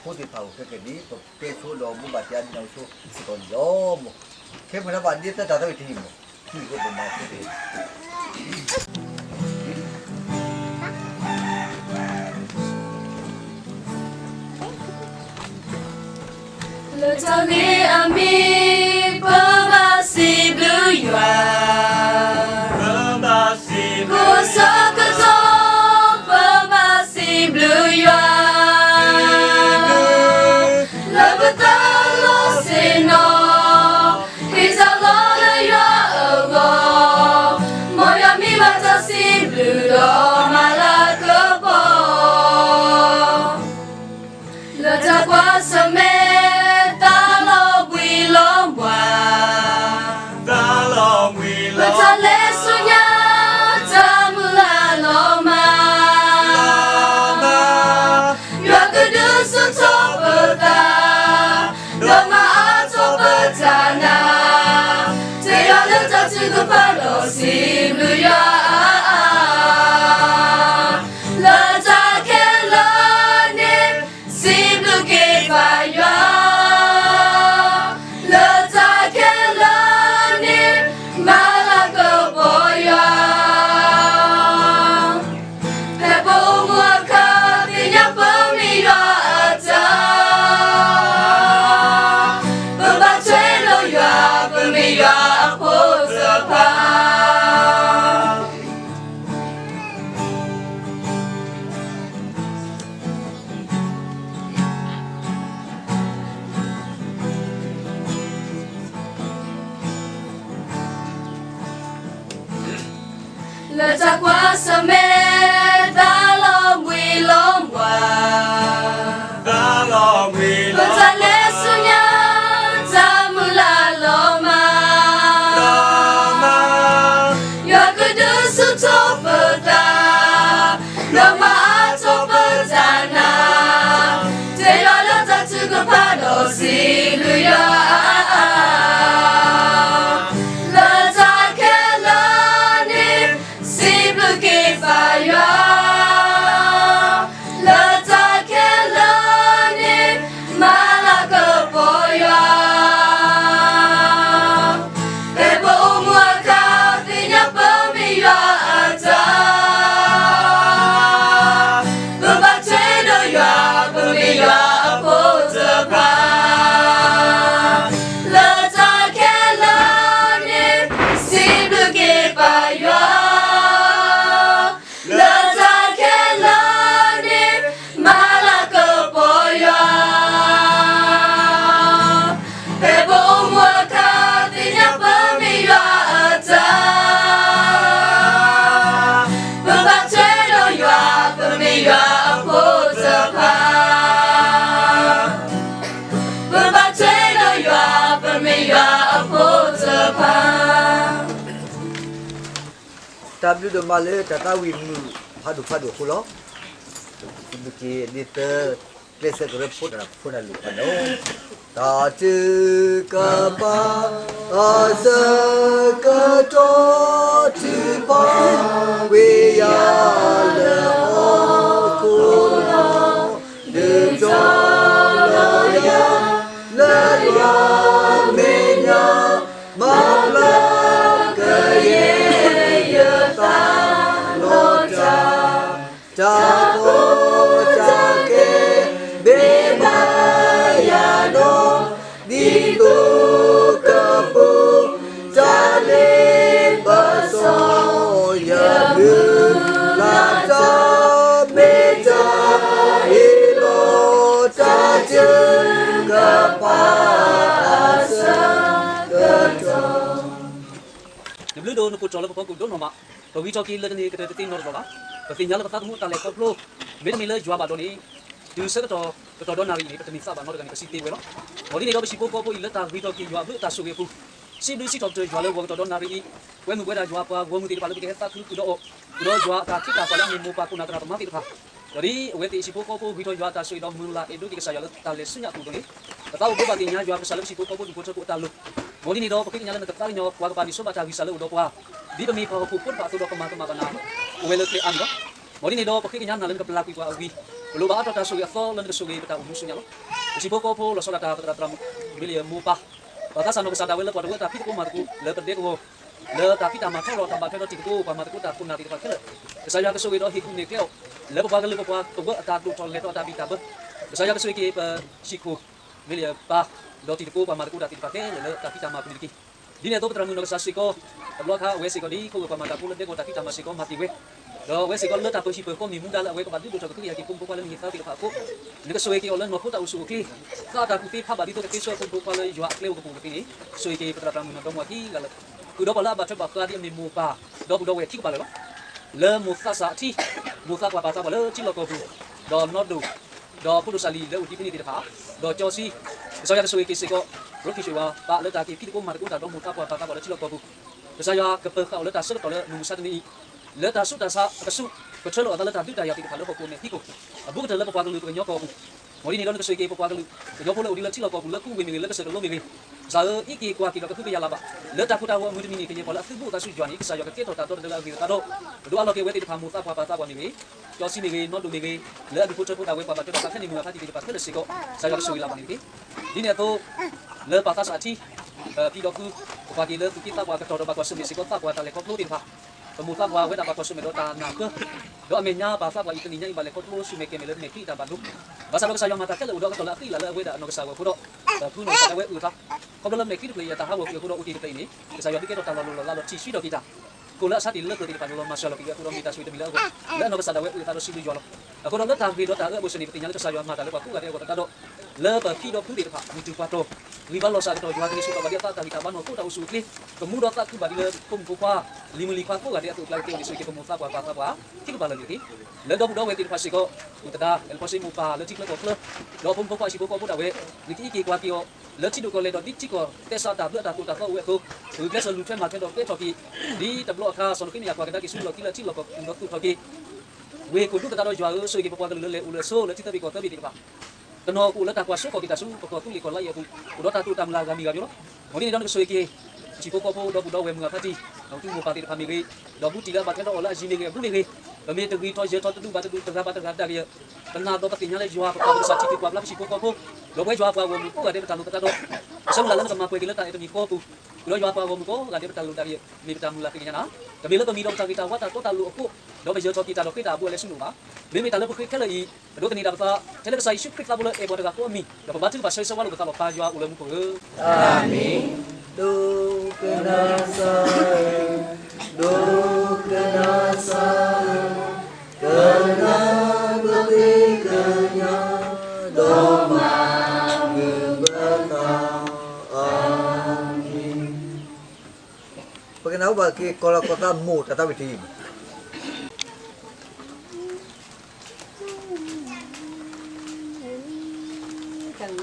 ဖိသ့ၣ်တဖၣ်အိၣ်ခဲကနံၣ် ပကဲဆိဒီးဘိးဘၣ်တ့ၢ်အါဒံးနီၢ်ဆိစ့ၢ်ကီးန့ၣ်လီၤ. ခဲမုၢ်လၢဘၣ်ဒ်သတးသးဝံၣ်တဟံၣ်မး, ဟံၣ်ဖိပမၤဆိတ့ၢ် လၢတၢ်ဂ့ၢ်အမံၤ ပဘၣ်စံးဘျုးယွၤ, ကိးဆၢကတီၢ် ပဘၣ်စံးဘျုးယွၤ, လၢပသးလီၤဆ့ၣ်နီၤ ဟ့ၣ်စၢ်လီၤလၢယွၤအဂီၢ်, မ်ယွၤမ့ၢ်ဘၣ်တၢ်စံးဘျုးဒီးမၤလၤကပီၤ လၢတၢ်ကွၢ်ဆၢၣ်မဲာ် တၢ်လီၤဘှံးလီၤဘှါ, လၢတၢ်လဲၤဆူညါ တၢ်မုၢ်လၢ်လီၤမၢ်, ယွၤကဒုးဆူၣ်ထီၣ်ပသး ဒီးမၤအါထီၣ်ပတၢ်နာ်, တဲယွၤလၢတၢ်ထုကဖၣ်ဒီးစံးဘျုးယွၤအါအါ လၢတၢ်ခဲလၢာ်န့ၣ် စံးဘျုးက့ၤပၢ်ယွၤ, လၢတၢ်ခဲလၢာ်န့ၣ် မၤလၤကပီၤယွၤ, ဖဲပအိၣ်မူအခါ သ့ၣ်ညါပမ့ၢ်ယွၤအတၢ် ပဘၣ်ထွဲဒီးယွၤ ပမ့ၢ်ယွၤအဖိတဖၣ် လၢတၢ်ကွၢ်ဆၢၣ်မဲာ် တၢ်လီၤဘှံးလီၤဘှါ, လၢတၢ်လဲၤဆူညါ တၢ်မုၢ်လၢ်လီၤမၢ်, ယွၤကဒုးဆူၣ်ထီၣ်ပသး ဒီးမၤအါထီၣ်ပတၢ်နာ်, တဲယွၤလၢတၢ်ထုကဖၣ်ဒီးစံးဘျုးယွၤအါအါ, လၢတၢ်ခဲလၢာ်န့ၣ် စံးဘျုးက့ၤပၢ်ယွၤ, လၢတၢ်ခဲလၢာ်န့ၣ် မၤလၤကပီၤယွၤ ဖဲပအိၣ်မူအခါ သ့ၣ်ညါပမ့ၢ်ယွၤအတၢ်, ပဘၣ်ထွဲဒီးယွၤ ပမ့ၢ်ယွၤအဖိတဖၣ်, လၢတၢ်ခဲလၢာ်န့ၣ် စံးဘျုးက့ၤပၢ်ယွၤ လၢတၢ်ခဲလၢာ်န့ၣ် မၤလၤကပီၤယွၤ, ဖဲပအိၣ်မူအခါ သ့ၣ်ညါပမ့ၢ်ယွၤအတၢ်, ပဘၣ်ထွဲဒီးယွၤ ပမ့ၢ်ယွၤအဖိတဖၣ်, ပဘၣ်ထွဲဒီးယွၤ ပမ့ၢ်ယွၤအဖိတဖၣ် တၢ်ဘျုးဒိၣ်မးလၢတၢ်သးဝံၣ်မုာ်ဖးဒိၣ်ဖးဒိၣ်အဃိလီၤ. စံးဘျုးက့ၤဒ်သိး ကျဲးစၢးကရၢဖိတၢ်ဖိတၢ်လံၤတဖၣ်န့ၣ်, တၢ်ထုကဖၣ်အဆၢကတီၢ် ထုးဖးကွံာ်ယၤလၢဟီၣ်ခိၣ်လီၤ. ဒုးတီလီၤယၤလၢယွၤမဲာ်ညါ, မၤဘျါကယဲၢ်ယသးလီၤတၢ်, တၢ်ကီတၢ်ခဲ ဘ့ၣ်ဘၣ်ယၤဒီး ဒ်သိးကပူၤ တၢ်လ့ပစီ ယမုၢ်လၢ်တၢ် မ့ၢ်တၢ်အ့ၣ်လိာ် တၢ်ထုကဖၣ်အဆၢကတီၢ် နဘျုးဒိၣ်နကိၢ်တီၢ်လၢပဖီခိၣ်ဒိၣ်နီၢ်မး, ပဂံၢ်ထီၣ်က့ၤလၢတန့ၢ်ကတၢၢ်တသ့နီတဘျီဘၣ်. ပသ့ၣ်ညါလၢပသးသမူအတၢ်လဲၤခီဖျိ, မ့တမ့ၢ်လၢယွၤဘၣ်ဒီးန့ၣ်, တုၤဆၢကတီၢ် ကတီၢ်ဒီနၣ်ရံၣ်အံၤန့ၣ် ပတန့ၢ်သးဘၣ်နီတဂၤန့ၣ် ပစံးသ့ဝဲလီၤ. မ်ဒ်န့ၣ်ဒီးပဟံၣ်ဖိဃီဖိအံၤလၢတၢ်ဂံၢ်ထီၣ်က့ၤယွၤအဘျုးအတၢ်ဆိၣ်ဂ့ၤအပူၤ, စံးဘျုးစံးထီၣ်ပတြၢၤယွၤလၢဂီၤကတီၢ်ဒီနၣ်ရံၣ်အံၤ, ပဝဲမုၣ်ပှဲၤဒၣ်ယွၤပှၤဂီၢ်မုၢ်သ့ၣ်တဖၣ်လၢပကဟဲသးခုဃုာ်ဒီးအီၤ, ဒီးယွၤအတၢ်ခ့တၢ်ပှၤလၢအမ့ၢ်မိၢ်ပၢ်ခိၣ်နၢ်သရၣ်သမါသ့ၣ်တဖၣ် ဒီးဒ်အဝဲသ့ၣ်ဟံၣ်ဖိဃီဖိဂံၢ်ထီၣ်ယွၤအတၢ်ဆိၣ်ဂ့ၤဒီးမုၢ်လၢ်အဲၣ်ဒိးက့ၤကစၢ်ယွၤလၢတၢ်လဲၤဆူညါအပူၤအသိးန့ၣ်, ပသးအိၣ်ဘိးဘၣ်သ့ၣ်ညါယွၤကစၢ်လၢပဟံၣ်ဖိဃီဖိဒူၣ်ဖိထၢဖိအတၢ်လိၤ, မ်ဒ်န့ၣ်ဒီးပဃ့ကညးလၢနကသးကညီၤပှၤကပၤန့ၣ်ဆိဘၣ်တၢ်ဂံၢ်စၢ်လၢအိၣ်ဒီးပှၤ, ဒ်ပမ့ၢ်ပှၤဟီၣ်ခိၣ်ဖိတဖၣ်အသိးဒီးကမၤကမၣ်ဘၣ်နၤ, အိၣ်ဝဲလၢကျဲအါမံၤလီၤ. မ်ဒ်န့ၣ်ဒီးပဃ့ကညးနၤလၢနကပျၢ်ကွံာ်ပှၤအဝံၤ ပလိၣ်ဘၣ်အါထီၣ်တၢ်ဆိၣ်ဂ့ၤအသီလၢနကဆိၣ်ဂ့ၤပတၢ်အိၣ်မူဆူညါလီၤ. ပဟံၣ်ဖိဃီဖိလီၤဆီဒၣ်တၢ်ပသရၣ်သရၣ်မုၣ် မ့ၢ်လၢယမိၢ်ပၢ် ပှၤသးစၢ်နီၢ်ကစၢ်ဒၣ်ဝဲလၢပှၤတဝၢအတၢ်ဖံးသကိးမၤသကိး လၢပဒဲကဝီၤ လၢတၢ်ဖံးတၢ်မၤထီၣ်လီၤတၢ်ဘၣ်ထွဲဒီးတံၤသကိး ပှၤမၤသကိးတၢ်ခိၣ်နၢ်သ့ၣ်တဖၣ်ခဲလၢာ်, ကစၢ်ယွၤကဆိၣ်ဂ့ၤဒီးဟ့ၣ်ကူၣ်န့ၢ်ကျဲအီၤ လၢပပှၤကလုာ်ပပှၤကဝၢအတၢ်ဒိၣ်ထီၣ်လဲၤထီၣ်အတၢ်ဘံၣ်တၢ်ဘၢ, ကစၢ်ယွၤကဆိၣ်ဂ့ၤက့ၤပဟံၣ်ခိၣ် မ့ၢ်လၢယပၢ် ဒီးတံၤသကိးပှၤမၤသကိးတၢ်သ့ၣ်တဖၣ်ခဲလၢာ်လၢတၢ်ဖံးတၢ်မၤပူၤန့ၣ်တက့ၢ်. ဒ်န့ၣ်အသိးပသရၣ်မုၣ်နီၢ်ကစၢ်စ့ၢ်ကီး တဘျီခါအဝဲစ့ၢ်ကီးဒ်ခိၣ်ဂၢၢ်ပှၤမၤတၢ်ဖိလၢဒဲကဝီၤတၢ်ဖံးတၢ်မၤစ့ၢ်ကီးမၤတ့ၢ်ဝဲ, ဒီးအဝဲစ့ၢ်ကီးလၢတၢ်ပၢၢ်ဟံၣ်ပၢၢ်ဃီမ့ၢ်မူဒါလၢအဝဲကဘၣ်ဒုးဒိၣ်ထီၣ်ကသ့ကယာ်က့ၤဖိမုၣ်ဖိခွါလၢဟံၣ်သးသ့ၣ်တဖၣ်အဃိ, နကဆိၣ်ဂ့ၤက့ၤအီၤလၢနီၢ်ခိတၢ်အိၣ်ဆူၣ်အိၣ်ချ့, သးအတၢ်ကူၣ်သ့ဖးဘၣ်ဒ်သိးကသ့ဆှၢဖိမုၣ်ဖိခွါလၢယွၤအကျဲအိၣ်ကပူၤအဂ့ၢ်န့ၣ်, ဆိၣ်ဂ့ၤက့ၤပသရၣ်သရၣ်မုၣ်နီၢ်ဒီမါခံဂၤလၢာ်, ဃုာ်ဒီးပှၤလၢအဘၣ်ထွဲဘၣ်ဃးဒ်အမ့ၢ်မိၢ်ပၢ်, ဒီပုၢ်ဒီဝဲၢ်ခံကပၤလၢာ်လီၤ. လၢမိၢ်သးစၢ်အထံ, မိၢ်သးပှၢ်ပၢ်သးပှၢ်လၢထံလီၢ်ကီၢ်ပူၤ, ဒီးနီၢ်ဒိၣ်, ဒီးဖိဒိၣ်စၢ်လံၤလၢအိၣ်ဒံးဖဲန့ၣ်သ့ၣ်တဖၣ်, ဒီးကၠီဆံ, ကစၢ်ယွၤကဆိၣ်ဂ့ၤက့ၤစ့ၢ်ကီး ရိခံၡွ့ၣ်ဝါ ပၢ်လၢတၢ်က့ၤဖံးသကိးမၤသကိးတၢ်ဒီးမိၢ်သးပှၢ်ပၢ်သးပှၢ်လၢထံလီၢ်ကီၢ်ပူၤ, ကစၢ်ယွၤကပၢၤဃာ်အီၤလၢတၢ်ဆၢကတီၢ်လၢမုၢ်မဆါတနံၤအံၤ, လၢတၢ်ဆူးတၢ်ဆါအကဆူး, ကထၢလီၤအသးလၢတၢ်ဒုးတၢ်ယၤသ့ၣ်တဖၣ်လၢဟီၣ်ခိၣ်မဲာ်ဟံၣ်ခိၣ်, အဘူးကတၢၢ်လၢပပှၤကလုာ်ပကညီကီၢ်ပူၤ, မ်ဒ်န့ၣ်ဒီးနကဆိၣ်ဂ့ၤက့ၤပပှၤကလုာ်, ကညီဖိလၢအိၣ်ဒံးလၢထံလီၢ်ကီၢ်ပူၤလၢခူဝ့ၢ်မ့ၢ်ဂ့ၤ လၢကစၢၢ်ကလိမ့ၢ်ဂ့ၤ, ကစၢ်ဧၢ, အံးက့ၤကွၢ်က့ၤဒီးကဟုကယာ်လၢ်ဘၣ်, လၢတၢ်ခိတၢ်ဝီအမုၢ်တနံၤန့ၣ် ကယဲၢ်ပှၤလၢအသုးဘူးအသးဆူယွၤန့ၣ် ကစၢ်ယွၤကကဲထီၣ်တၢ်ဒီတဒၢလၢအဂ့ၤအသးဒီး, ပဒိးအါလီၤက့ၤအဝဲသ့ၣ်တဖၣ်မိၢ်သးပှၢ်ပၢ်သးပှၢ်မ့ၢ်ဂ့ၤ, ကၠီဆံမ့ၢ်ဂ့ၤ, နီၢ်ဒိၣ်မ့ၢ်ဂ့ၤ, လၢအဒူၣ်ဖိထၢဖိဒၣ်ဝဲပှၤဘၣ်ထွဲဒီးပှၤဖဲန့ၣ်မုၢ်ဂၤဖးတံၢ်သ့ၣ်တဖၣ်ခဲလၢာ်စ့ၢ်ကီး, ကစၢ်ယွၤကဆိၣ်ဂ့ၤလၢ်ဘၣ်န့ၣ်တက့ၢ်. ဒ်န့ၣ်အသိး လၢပၢ်သးစၢ်အထံ, ဖံဒီးဖု, ပကွၢ်က့ၤလၢသူၣ်က့သးပှၢ်ကတီၢ်ဒီးဘၣ်ကွၢ်ဆၢၣ်မဲာ်စ့ၢ်ကီးသးပှၢ်တၢ်လဲၤခီဖျိသ့ၣ်တဖၣ်, ပမိၢ်သးပှၢ်ဝဲဒၣ်ဘၣ်ကွၢ်ဆၢၣ်မဲာ်ဒီးတၢ်နၢ်ပၢၢ်, ဒီးအမဲာ်ညါပၢ်သးပှၢ်အံၤတနံၤညါအံၤ ဘၣ်လဲၤခီဖျိဆူမဲာ်ကဲၤမဲာ်လၢမဲာ်ချံအတၢ်ဘၣ်ဒိ, ဘၣ်ဆၣ်ဒီးကစၢ်ယွၤမၤတၢ်ခဲလၢာ်အိၣ်ဒီးအကတီၢ်လၢအဃံအလၤလၢအဝဲဒၣ်အနီၢ်ကစၢ်ဝဲအဃိဒီး, ပၢ်ဖုနီၢ်ကစၢ်ဒၣ်ဝဲအုၣ်အသး, ခီဖျိလၢမဲာ်ချံတဖျၢၣ်အံၤအတၢ်ဟးဂီၤကွံာ်အဃိဒီးအိၣ်တ့ၢ်တဖျၢၣ်အံၤန့ၣ် ကစၢ်ယွၤဒုးကဲထီၣ်တၢ်လီၤလိၢ်လီၤလးဒီးထံၣ်ဆှံထီၣ်က့ၤတၢ်, ခိၣ်လၢအဆါတ့ၢ်လၢပျၢၤသ့ၣ်တဖၣ်န့ၣ် လီၤမၤစှၤလီၤက့ၤဝဲအဃိဒီး မ့ၢ်တၢ်ဆိၣ်ဂ့ၤတမံၤလၢအဂီၢ်, လၢအနီၢ်ကစၢ်ဒၣ်ဝဲအုၣ်အသးဒီးစံးဘျုးယွၤလီၤ. အဃိဒီးလၢတၢ်ဂ့ၤဒီးတၢ်အၢအဘိၣ်စၢၤန့ၣ် ပသ့ၣ်ညါလၢကစၢ်ယွၤမၤတၢ်လၢပှၤကိးဂၤဒဲးအဂီၢ်သတးဒီး, လၢပဖံဒီးဖုသ့ၣ်တဖၣ် မုၢ်တူၢ်ပှၢ်တီၢ်, ဂံၢ်ဘါလီၤစၢ်အကတီၢ် ယွၤကန့ၢ်ဆူၣ်ထီၣ်ဘၣ်ဒ်အသးအတၢ်ဂံၢ်တၢ်ဘါနီၢ်ခိတၢ်အိၣ်ဆူၣ်အိၣ်ချ့, ကမူဒီးသးခုဘၣ်ဒ်လၢဖိမုၣ်ဖိခွါ, လံၤမုၣ်လံၤခွါကိးဂၤဒဲးအသိးအကျါတက့ၢ် အိၣ်န့ၣ်ဆိၣ်ဂ့ၤက့ၤပမိၢ်သးပှၢ်ပၢ်သးပှၢ် ခံကပၤလၢာ်န့ၣ်တက့ၢ်. လၢဒီပုၢ်ဒီဝဲၢ်သ့ၣ်တဖၣ်စ့ၢ်ကီး, မုၢ်သဒါ, အဲၣ်လီၤဖီစ့မိၢ်ပၢ်လၢထံချၢကီၢ်ချၢ, ဒီးဖိမုၣ်ဖိခွါဟံၣ်ဖိဃီဖိဒၣ်ဝဲ, နကအံးက့ၤကွၢ်က့ၤအီၤ, လၢထံဒိၣ်ကီၢ်လဲၢ်ဒီးဒ်ထံကီၢ်သဲစးတၢ်ဘျၢအတၢ်သိၣ်တၢ်သီအိၣ်ဝဲအသိး, ဂုာ်ကျဲးစၢးလူၤထွဲမၤထွဲဒီးကဲထီၣ်က့ၤ, ဒ်တဘျီအခါ စီၤနဃ့မယၤကွၢ်ကဒါက့ၤဆူလီၢ်ခံလၢထံလီၢ်ကီၢ်ပူၤဒီးသူၣ်ထီၣ်က့ၤ ဝ့ၢ်ကိၣ်ဒူသတးဒီးယွၤဧၢ, ဆိၣ်ဂ့ၤက့ၤပပှၤကလုာ်လၢလဲၤအိၣ်လၢအဆိလၢထံသၢဘ့ၣ်ကီၢ်သၢဘ့ၣ်သ့ၣ်တဖၣ်, တနီၤကအိၣ်လၢတၢ်ကွၢ်စိကီၢ်က့ၤတၢ်ဆူ ပကီၢ်သူလ့ၤကီၢ်လါအံၤအပူၤ, အိၣ်ဒီးတၢ်တိာ်တၢ်မုၢ်လၢ်ဂၤမံၤဂၤမံၤလီၤ. မ်ဒ်န့ၣ်ဒီးနကဆိၣ်ဂ့ၤက့ၤ ဟံၣ်ဖိဃီဖိဒီပုၢ်ဒီဝဲၢ်မုၢ်ဂၤဖးတံၢ်, ဒီးသူမိၢ်ပၢ်သ့ၣ်တဖၣ်မ့ၢ်ဂ့ၤ, ဒီးဘူးတံၢ်လၢအဘၣ်ထွဲဒီးအီၤလၢအယံၤမ့ၢ်ဂ့ၤအဘူးမ့ၢ်ဂ့ၤ, ပမ့ၢ်တဂ့ၤထီၣ်ယၢၤထီၣ်တဒူၣ်ဘၣ်တဒူၣ်တဂၤဘၣ်တဂၤဒၣ်ကယဲၢ်, ပနာ်ဒီးပသ့ၣ်ညါလၢယွၤပပၢ်ပကစၢ်ထံၣ်က့ၤပှၤဘျါပဟံၣ်ဖိဃီဖိ, ဒီးပဝဲယွၤပှၤဂီၢ်မုၢ်ကိးဂၤဒဲးပတၢ်လိၣ်သတးဒီး, ပဆၢမုၢ်လၢ်လၢနကမၤပှဲၤက့ၤလၢတၢ်အဲၣ်တမံၤဃီအပူၤ, ဒီးယွၤပှၤဂီၢ်မုၢ်ကိးဂၤဒဲးပတၢ်လိၣ်ဒၣ်ကယဲၢ်, မ့ၢ်ပတၢ်မုၢ်လၢ်သ့ၣ်ညါနၤ, တမ့ၢ်လၢပမံၤဒီးပတၢ်ဂ့ၤတၢ်ဝါတၢ်တီတၢ်လိၤအဃိ, ဒီးပယၢၤထီၣ်က့ၤတၢ်ဒီးဃ့တၢ်အဘူးအလဲဆူနအိၣ်ဘၣ်. မ့မ့ၢ်တၢ်လၢပဃ့ခဲလၢာ်အံၤ, ပဒိးသန့ၤဒၣ်ပသး, ထဲလၢကစၢ်ယ့ၣ်ၡူးခရံာ်သးဘိလၢအဲၣ်ပှၤတဂၤဃီအမံၤ, ဒီးပဘါထုကဖၣ်ဆၢဂ့ၤဆၢဝါလိာ်ပသးလီၤပၢ်ယွၤအိၣ်လၢမူခိၣ်ဧၢ, အၤမ့ၣ်. ဒိကနၣ်စၢ်ဧၢ, ဒိကနၣ်စၢ်ဧၢ, ကနၣ်ဘၣ်ဃ့ကညး, ဒီးမၤမုာ်ဘၣ်သး, အၤမ့ၣ်. ပကနၢ်ဟူဘၣ်က့ၤကီးလီၤကီးသးမိၢ်တၢ်သးဝံၣ်တယုၢ်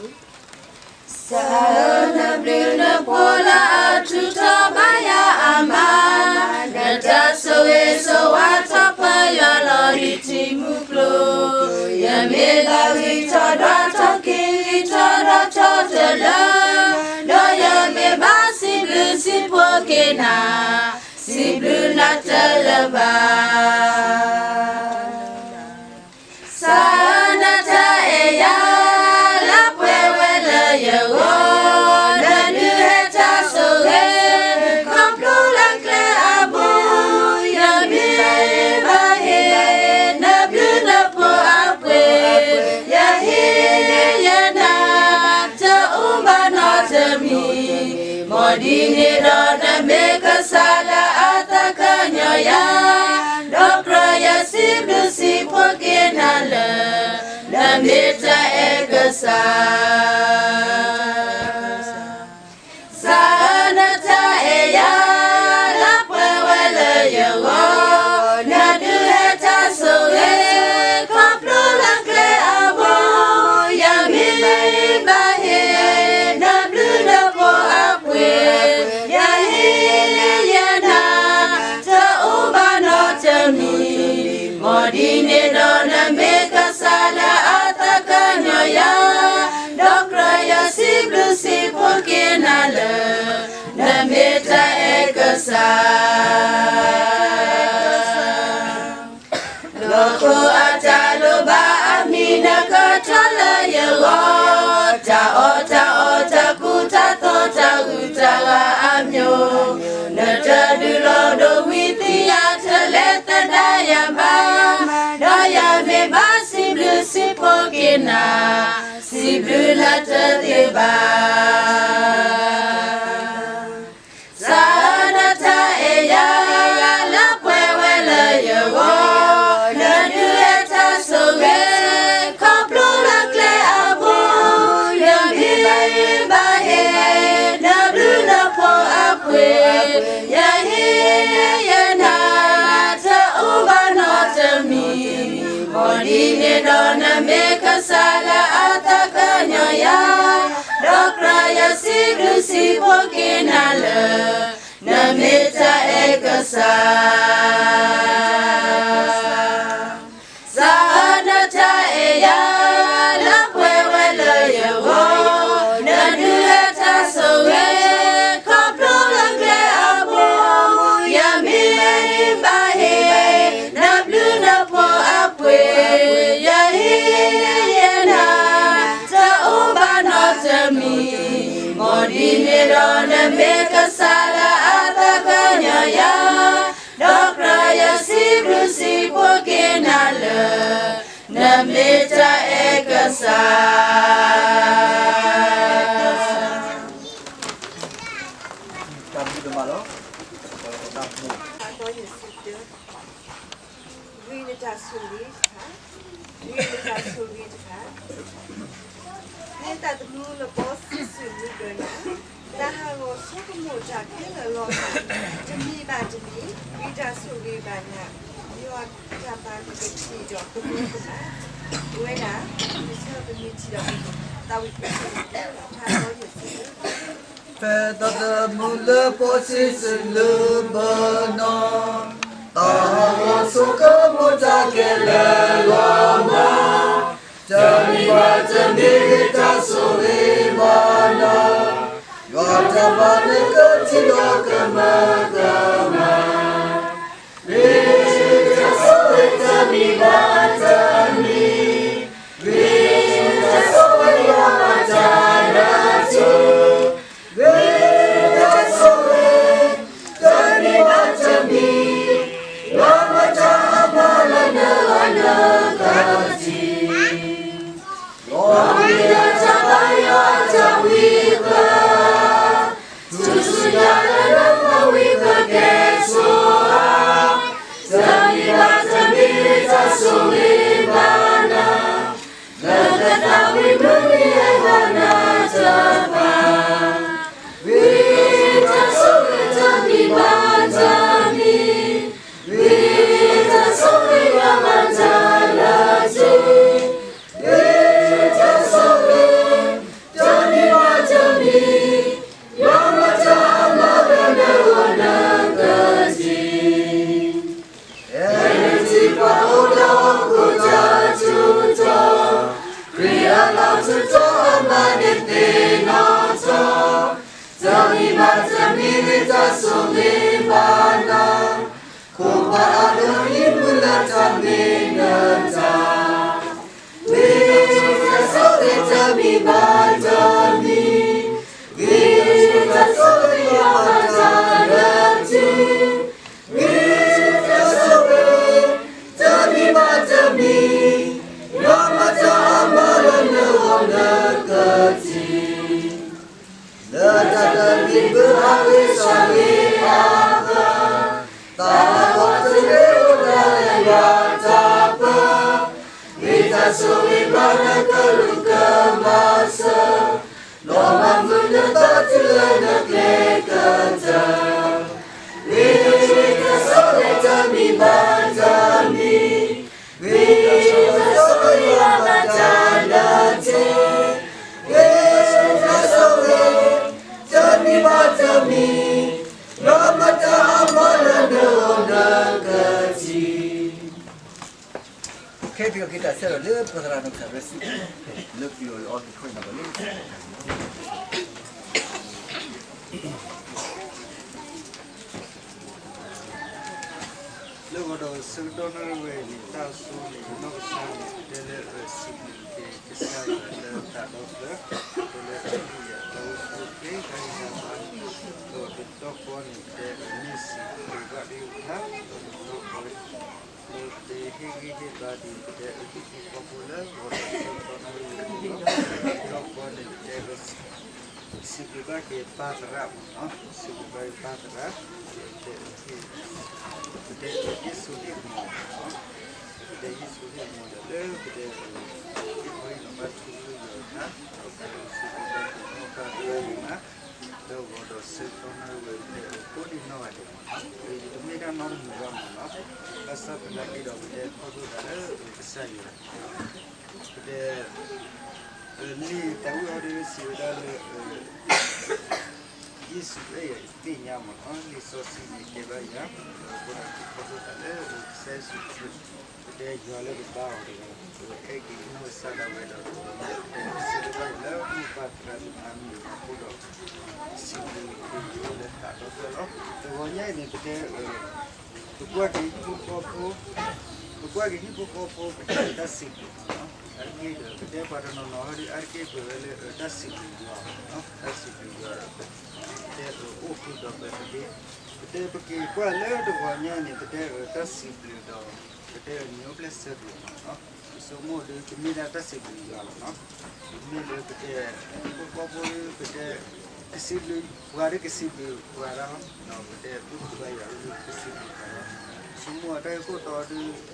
စၢ်ဧၢ, နဘျုးနဖှိၣ်လၢအထုးထီၣ်ဘၣ်ယၤအမါ, နတၢ်ဆိၣ်ဂ့ၤဆိၣ်ဝါထီၣ်ပၢ်ယွၤလီၤဒ်ထံမူကျိၤ, ယမ့ၢ်ဘၣ်ဂံၢ်ထီၣ်ဒွးထီၣ်က့ၤဂံၢ်ထီၣ်ဒွးထီၣ်တလၢ, ဒီးယမ့ၢ်ဘၣ်စံးဘျုးစံးဖှိၣ်က့ၤနၤ, စံးဘျုးနၤတလၢာ်ဘၣ်. စၢ်ဧၢ, နတၢ်အဲၣ်ယၤ လၢပှဲၤဝဲလၢယဂီၢ်, နဒုးဟဲတၢ်ဆိၣ်ဂ့ၤ ခီဖျိလၢကျဲအဘိ, ယမ့ၢ်ဘၣ်ဟ့ၣ် နဘျုးနဖှိၣ်အပှ့ၤ, ယဟ့ၣ်ယနၤ တအိၣ်ဘၣ်နီတမံၤ, မ်ဒ်န့ၣ်ဒီးနမ့ၢ်ကစၢ်လၢအသးကညီၤယၤ, ဒီးကြၢးယစံးဘျုးစံးဖှိၣ်က့ၤနၤလၢ နမ့ၢ်တၢ်အဲၣ်ကစၢ်. စၢ်ဧၢ, နတၢ်အဲၣ်ယၤ လၢပှဲၤဝဲလၢယဂီၢ်, နဒုးဟဲတၢ်ဆိၣ်ဂ့ၤ ခီဖျိလၢကျဲအဘိ, ယမ့ၢ်ဘၣ်ဟ့ၣ် နဘျုးနဖှိၣ်အပှ့ၤ, ယဟ့ၣ်ယနၤ တအိၣ်ဘၣ်နီတမံၤ, မ်ဒ်န့ၣ်ဒီးနမ့ၢ်ကစၢ်လၢအသးကညီၤယၤ, ဒီးကြၢးယစံးဘျုး တၢ်အီၣ်တၢ်အီတၢ်ကူတၢ်သိးတၢ်ဂုၤတၢ်ဂၤအမျိုး, နတဒုးလီၤဒိဝံသံယၤတလဲသဒၣ်ယၤဘၣ်, ဒီးယမ့ၢ်ဘၣ်စံးဘျုးစံးဖှိၣ်က့ၤနၤ, စံးဘျုးလၢတသ့ဘၣ်. စးနတၢ်အဲၣ်ယၤ လၢပှဲၤဝဲလၢယဂီၢ်, နဒုးဟဲတၢ်ဆိၣ်ဂ့ၤ ခီဖျိလၢကျဲအဘိ, ယမ့ၢ်ဘၣ်ဟ့ၣ် နဘျုးနဖှိၣ်အပှ့ၤ, ယဟ့ၣ်ယနၤ တအိၣ်ဘၣ်နီတမံၤ, မ်ဒ်န့ၣ်ဒီးနမ့ၢ်ကစၢ်လၢအသးကညီၤယၤ, ဒီးကြၢးယစံးဘျုးစံးဖှိၣ်က့ၤနၤလၢ နမ့ၢ်တၢ်အဲၣ်ကစၢ်. စးနတၢ်အဲၣ်ယၤ လၢပှဲၤဝဲလၢယဂီၢ်, နဒုးဟဲတၢ်ဆိၣ်ဂ့ၤ ခီဖျိလၢကျဲအဘိ, ယမ့ၢ်ဘၣ်ဟ့ၣ် နဘျုးနဖှိၣ်အပှ့ၤ, ယဟ့ၣ်ယနၤ တအိၣ်ဘၣ်နီတမံၤ, မ်ဒ်န့ၣ်ဒီးနမ့ၢ်ကစၢ်လၢအသးကညီၤယၤ, ဒီးကြၢးယစံးဘျုးစံးဖှိၣ်က့ၤနၤလၢ နမ့ၢ်တၢ်အဲၣ်ကစၢ်. တၢ်ဘျုးဒိၣ်မးလီၤ. ဝံနတၢ်ဆိၣ်ဂ့ၤတဖၣ်, ဝံနတၢ်ဆိၣ်ဂ့ၤတဖၣ်, ဖဲသးသမူလၢဘီစံစူၣ်မုၢ်ကနၣ်, တၢ်ဟးဂီၤဆိကမိၣ်တၢ်ခဲလၢာ်လီၤ, တမံၤဘၣ်တမံၤ, ဝံတၢ်ဆိၣ်ဂ့ၤဘၣ်နၤ, ယွၤတၢ်ဘၣ်နကထံၣ်ဒီးကမၢကမၣ်, ဝဲဒၣ် ပမ့ၢ်ထံၣ်ဒီး သးဝံၣ် ဖဲသးသမူလၢဘီစံစူၣ်မုၢ်ကနၣ်, တၢ်ဟးဂီၤဆိကမိၣ်တၢ်ခဲလၢာ်လီၤမး, တမံၤဘၣ်တမံၤ ဝံတၢ်ဆိၣ်ဂ့ၤဘၣ်နၤ, ယွၤတၢ်ဘၣ်နကထံၣ်ဒီးကမၢကမၣ်, ဝံတၢ်ဆိၣ်ဂ့ၤတမံၤဘၣ်တမံၤ, ဝံတၢ်ဆိၣ်ဂ့ၤယွၤမၤတၢ်လၢထံ, ဝံတၢ်ဆိၣ်ဂ့ၤ တမံၤဘၣ်တမံၤ, ယွၤမၤတၢ်အမၤလၢနဂီၢ်နကစၢ်, ယွၤမၤတၢ်ဘၣ်ယွၤအတၢ်ဝံဃာ်, ထူၣ်စုညါလၢနမၤဝံဃာ်ကဲဆိဧါ, တမံၤဘၣ်တမံၤ ဝံတၢ်ဆိၣ်ဂ့ၤဘၣ်နၤ, လၢနသးဝံၣ်မုၢ်နံၤဟဲဘၣ်နၤတဖၣ်, ဝံတၢ်ဆိၣ်ဂ့ၤတမံၤဘၣ်တမံၤ, ဝံတၢ်ဆိၣ်ဂ့ၤယွၤမၤတၢ်လၢထံ, ဝံတၢ်ဆိၣ်ဂ့ၤ တမံၤဘၣ်တမံၤ, ယွၤမၤတၢ်အမၤလၢနဂီၢ်နကစၢ်, ဟဲနထံၣ်ပှၤအိၣ်ဒီးဟီၣ်ခိၣ်တၢ်ထူးတၢ်တီၤ, ခရံာ်အလီၢ်ထူးတၢ်အမၤန့ၢ်သ့ၣ်နီၣ်ထီၣ်, တမံၤဘၣ်တမံၤ ဝံတၢ်ဆိၣ်ဂ့ၤဘၣ်နၤ, ခိၣ်ပှၤအဒိၣ်အံၤမုၢ်လၢ်တၢ်မ့ၢ်နတၢ်, ဝံတၢ်ဆိၣ်ဂ့ၤတမံၤဘၣ်တမံၤ, ဝံတၢ်ဆိၣ်ဂ့ၤယွၤမၤတၢ်လၢထံ, ဝံတၢ်ဆိၣ်ဂ့ၤ တမံၤဘၣ်တမံၤ, ယွၤမၤတၢ်အမၤလၢနဂီၢ်နကစၢ်, လၢတၢ်သဘံၣ်ဘုၣ်အဂ့ၢ်စၢ်ဂ့ၤအဂီၢ်, သးလၢပှၤတဂ့ၤအိၣ်ဒၣ်လၢယွၤတၢ်ပၢ, ဝံတၢ်ဆိၣ်ဂ့ၤဘၣ်နကလူးကမၤစၢၤ, လီၤမၢ်မုာ်နသးတုၤလၢနကျဲကတၢၢ်, ဝံတၢ်ဆိၣ်ဂ့ၤတမံၤဘၣ်တမံၤ, ဝံတၢ်ဆိၣ်ဂ့ၤယွၤမၤတၢ်လၢထံ, ဝံတၢ်ဆိၣ်ဂ့ၤ တမံၤဘၣ်တမံၤ, ယွၤမၤတၢ်အမၤလၢနဂီၢ်နကစၢ်, ခဲအံၤပက့ၤတၢ်ဆၢထၢၣ်လၢပသရၣ်နီၢ်ကစၢ်ဒၣ်ဝဲစု, လၢပယီၤအီၤတခွဲးနီၣ်ဘၣ်လၢ လၢဂီၤဒီး ဆၢကတီၢ်နၣ်ရံၣ်ဝဲအံၤန့ၣ် တၢ်အစိန့ၣ် နီၢ်ကစၢ်န့ၣ် တဲလၢအစံးဘျုးက့ၤကစၢ်ယွၤလၢသးဒီဖျၢၣ်, တဲလၢအဟံၣ်အတၢ်အိၣ်ဆူၣ်အိၣ်ချ့ တၢ်ဂံၢ်တၢ်ဘါ, ဒီးတတီၢ်ဃီန့ၣ် ပတဲအန့ၢ်စံးဘျုးဘၣ်ကလုၢ်ကထါ, ဒီးတတီၢ်ဃီ လၢပတဲဟ့ၣ်ဂံၢ်ဟ့ၣ်ဘါဒံး ပတဲအဟံၣ်ဖိဃီဖိလၢဂီၤဒီးဆၢကတီၢ်နၣ်ရံၣ်ဝဲအံၤန့ၣ်လီၤ. တတီၢ်ဃီန့ၣ် ပတဲ စံးဘျုးဘၣ်က့ၤပၢ်သရၣ်မ့ၢ်နီၤ, စံးဘျုးဘၣ်က့ၤပၢ်သရၣ်, ပတဲ ပတဲဟ့ၣ်ဆူၣ်ဟ့ၣ်မီၤမ့ၢ်နီၤ, ပတဲဟ့ၣ်ဆူၣ်ဟ့ၣ်မီၤဒီးလၢပတဲ ဟ့ၣ်ခီဟ့ၣ်နီၤဘၣ်ထူကလုၢ်ယွၤတခါ, ဒီးပတဲစံးဘျုးဘၣ်က့ၤပၢ်သရၣ်မ့ၢ်နီၤ, လၢဂီၤဒီးဆၢကတီၢ်နၣ်ရံၣ်ဝဲပတဲအဃိန့ၣ်နီၢ်ဂၤဒဲးမ့ၢ်နီၤ, ပတမ့ၢ်တၢ်နီတမံၤဘၣ်မ့ၢ်နီၤ, ဘၣ်ဆၣ်သနာ်က့ဒီးပတဲခီဖျိသးလၢကစၢ်ယွၤ ပတဲ လံာ်သးဝံၣ်အီၤဒ်စံးဝဲဒၣ်လၢ ယ့ၣ်ၡူးအဲၣ်ယၤသ့ၣ်ညါမ့ၢ်နီၤ, လံာ်စီဆှံန့ၣ်တဲဘၣ်ယၤ, ဒီးအဃိဒီးခီဖျိသးလၢကစၢ်ယ့ၣ်ၡူးခရံာ် ပတဲယွၤလၢကဘါအီၤတဂၤ, အဲၣ်က့ၤနီၢ်ကစၢ်ဒၣ်ဝဲဒီး ပတဲဆၢကတီၢ်လၢမိၢ်ပၢ်သရၣ်သမါမ့ၢ်အဃိဒီး စံးဘျုးက့ၤယွၤလၢသးဒီဖျၢၣ်လီၤ. တဂီၤညါအံၤန့ၣ် ပတဲ ပကွၢ်က့ၤဟံၣ်ဖိဃီဖိ, ပကွၢ်က့ၤဟံၣ်ဖိဃီဖိ ပတဲတၢ်စံးဘျုးမ့ၢ်နီၤ, အါတက့ၢ်ဒီး ပတဲပှၤတနီၤနီၤဟီဒ်အါတက့ၢ်ပှဲၤဝဲလၢတၢ်စံးဘျုးယွၤမ့ၢ်နီၤ, တၢ်စံးဘျုးယွၤဒီး ပတဲအိၣ်ဃုာ်ဒီးပသဘ့ၣ်, ပတဲပက့ၤကွၢ်လၢတဂီၤညါန့ၣ် ပတဲတၢ်စံးဘျုးဒီး ပတဲနံၤအိၣ်ဖျဲၣ်ဆၢဘျုးမ့ၢ်နီၤ, ပဆိကမိၣ်ဒီး တမ့ၢ်ဒၣ်တၢ်စံးဘျုးယွၤလီၤနီၤ, တမ့ၢ်လၢပတဲ ဟံၣ်ဖိဃီဖိဒီး ပတဲ ကစံးဘျုး ပှၤဒီးကစံးဘျုးပှၤဒၣ်, ဒီးပတဲဘူၣ်ထီၣ်ဘါယွၤဒီးကစံးဘျုးပှၤဒၣ်, ဆိကမိၣ်အတၢ်ဂ့ၢ်ခိၣ်တီဒီး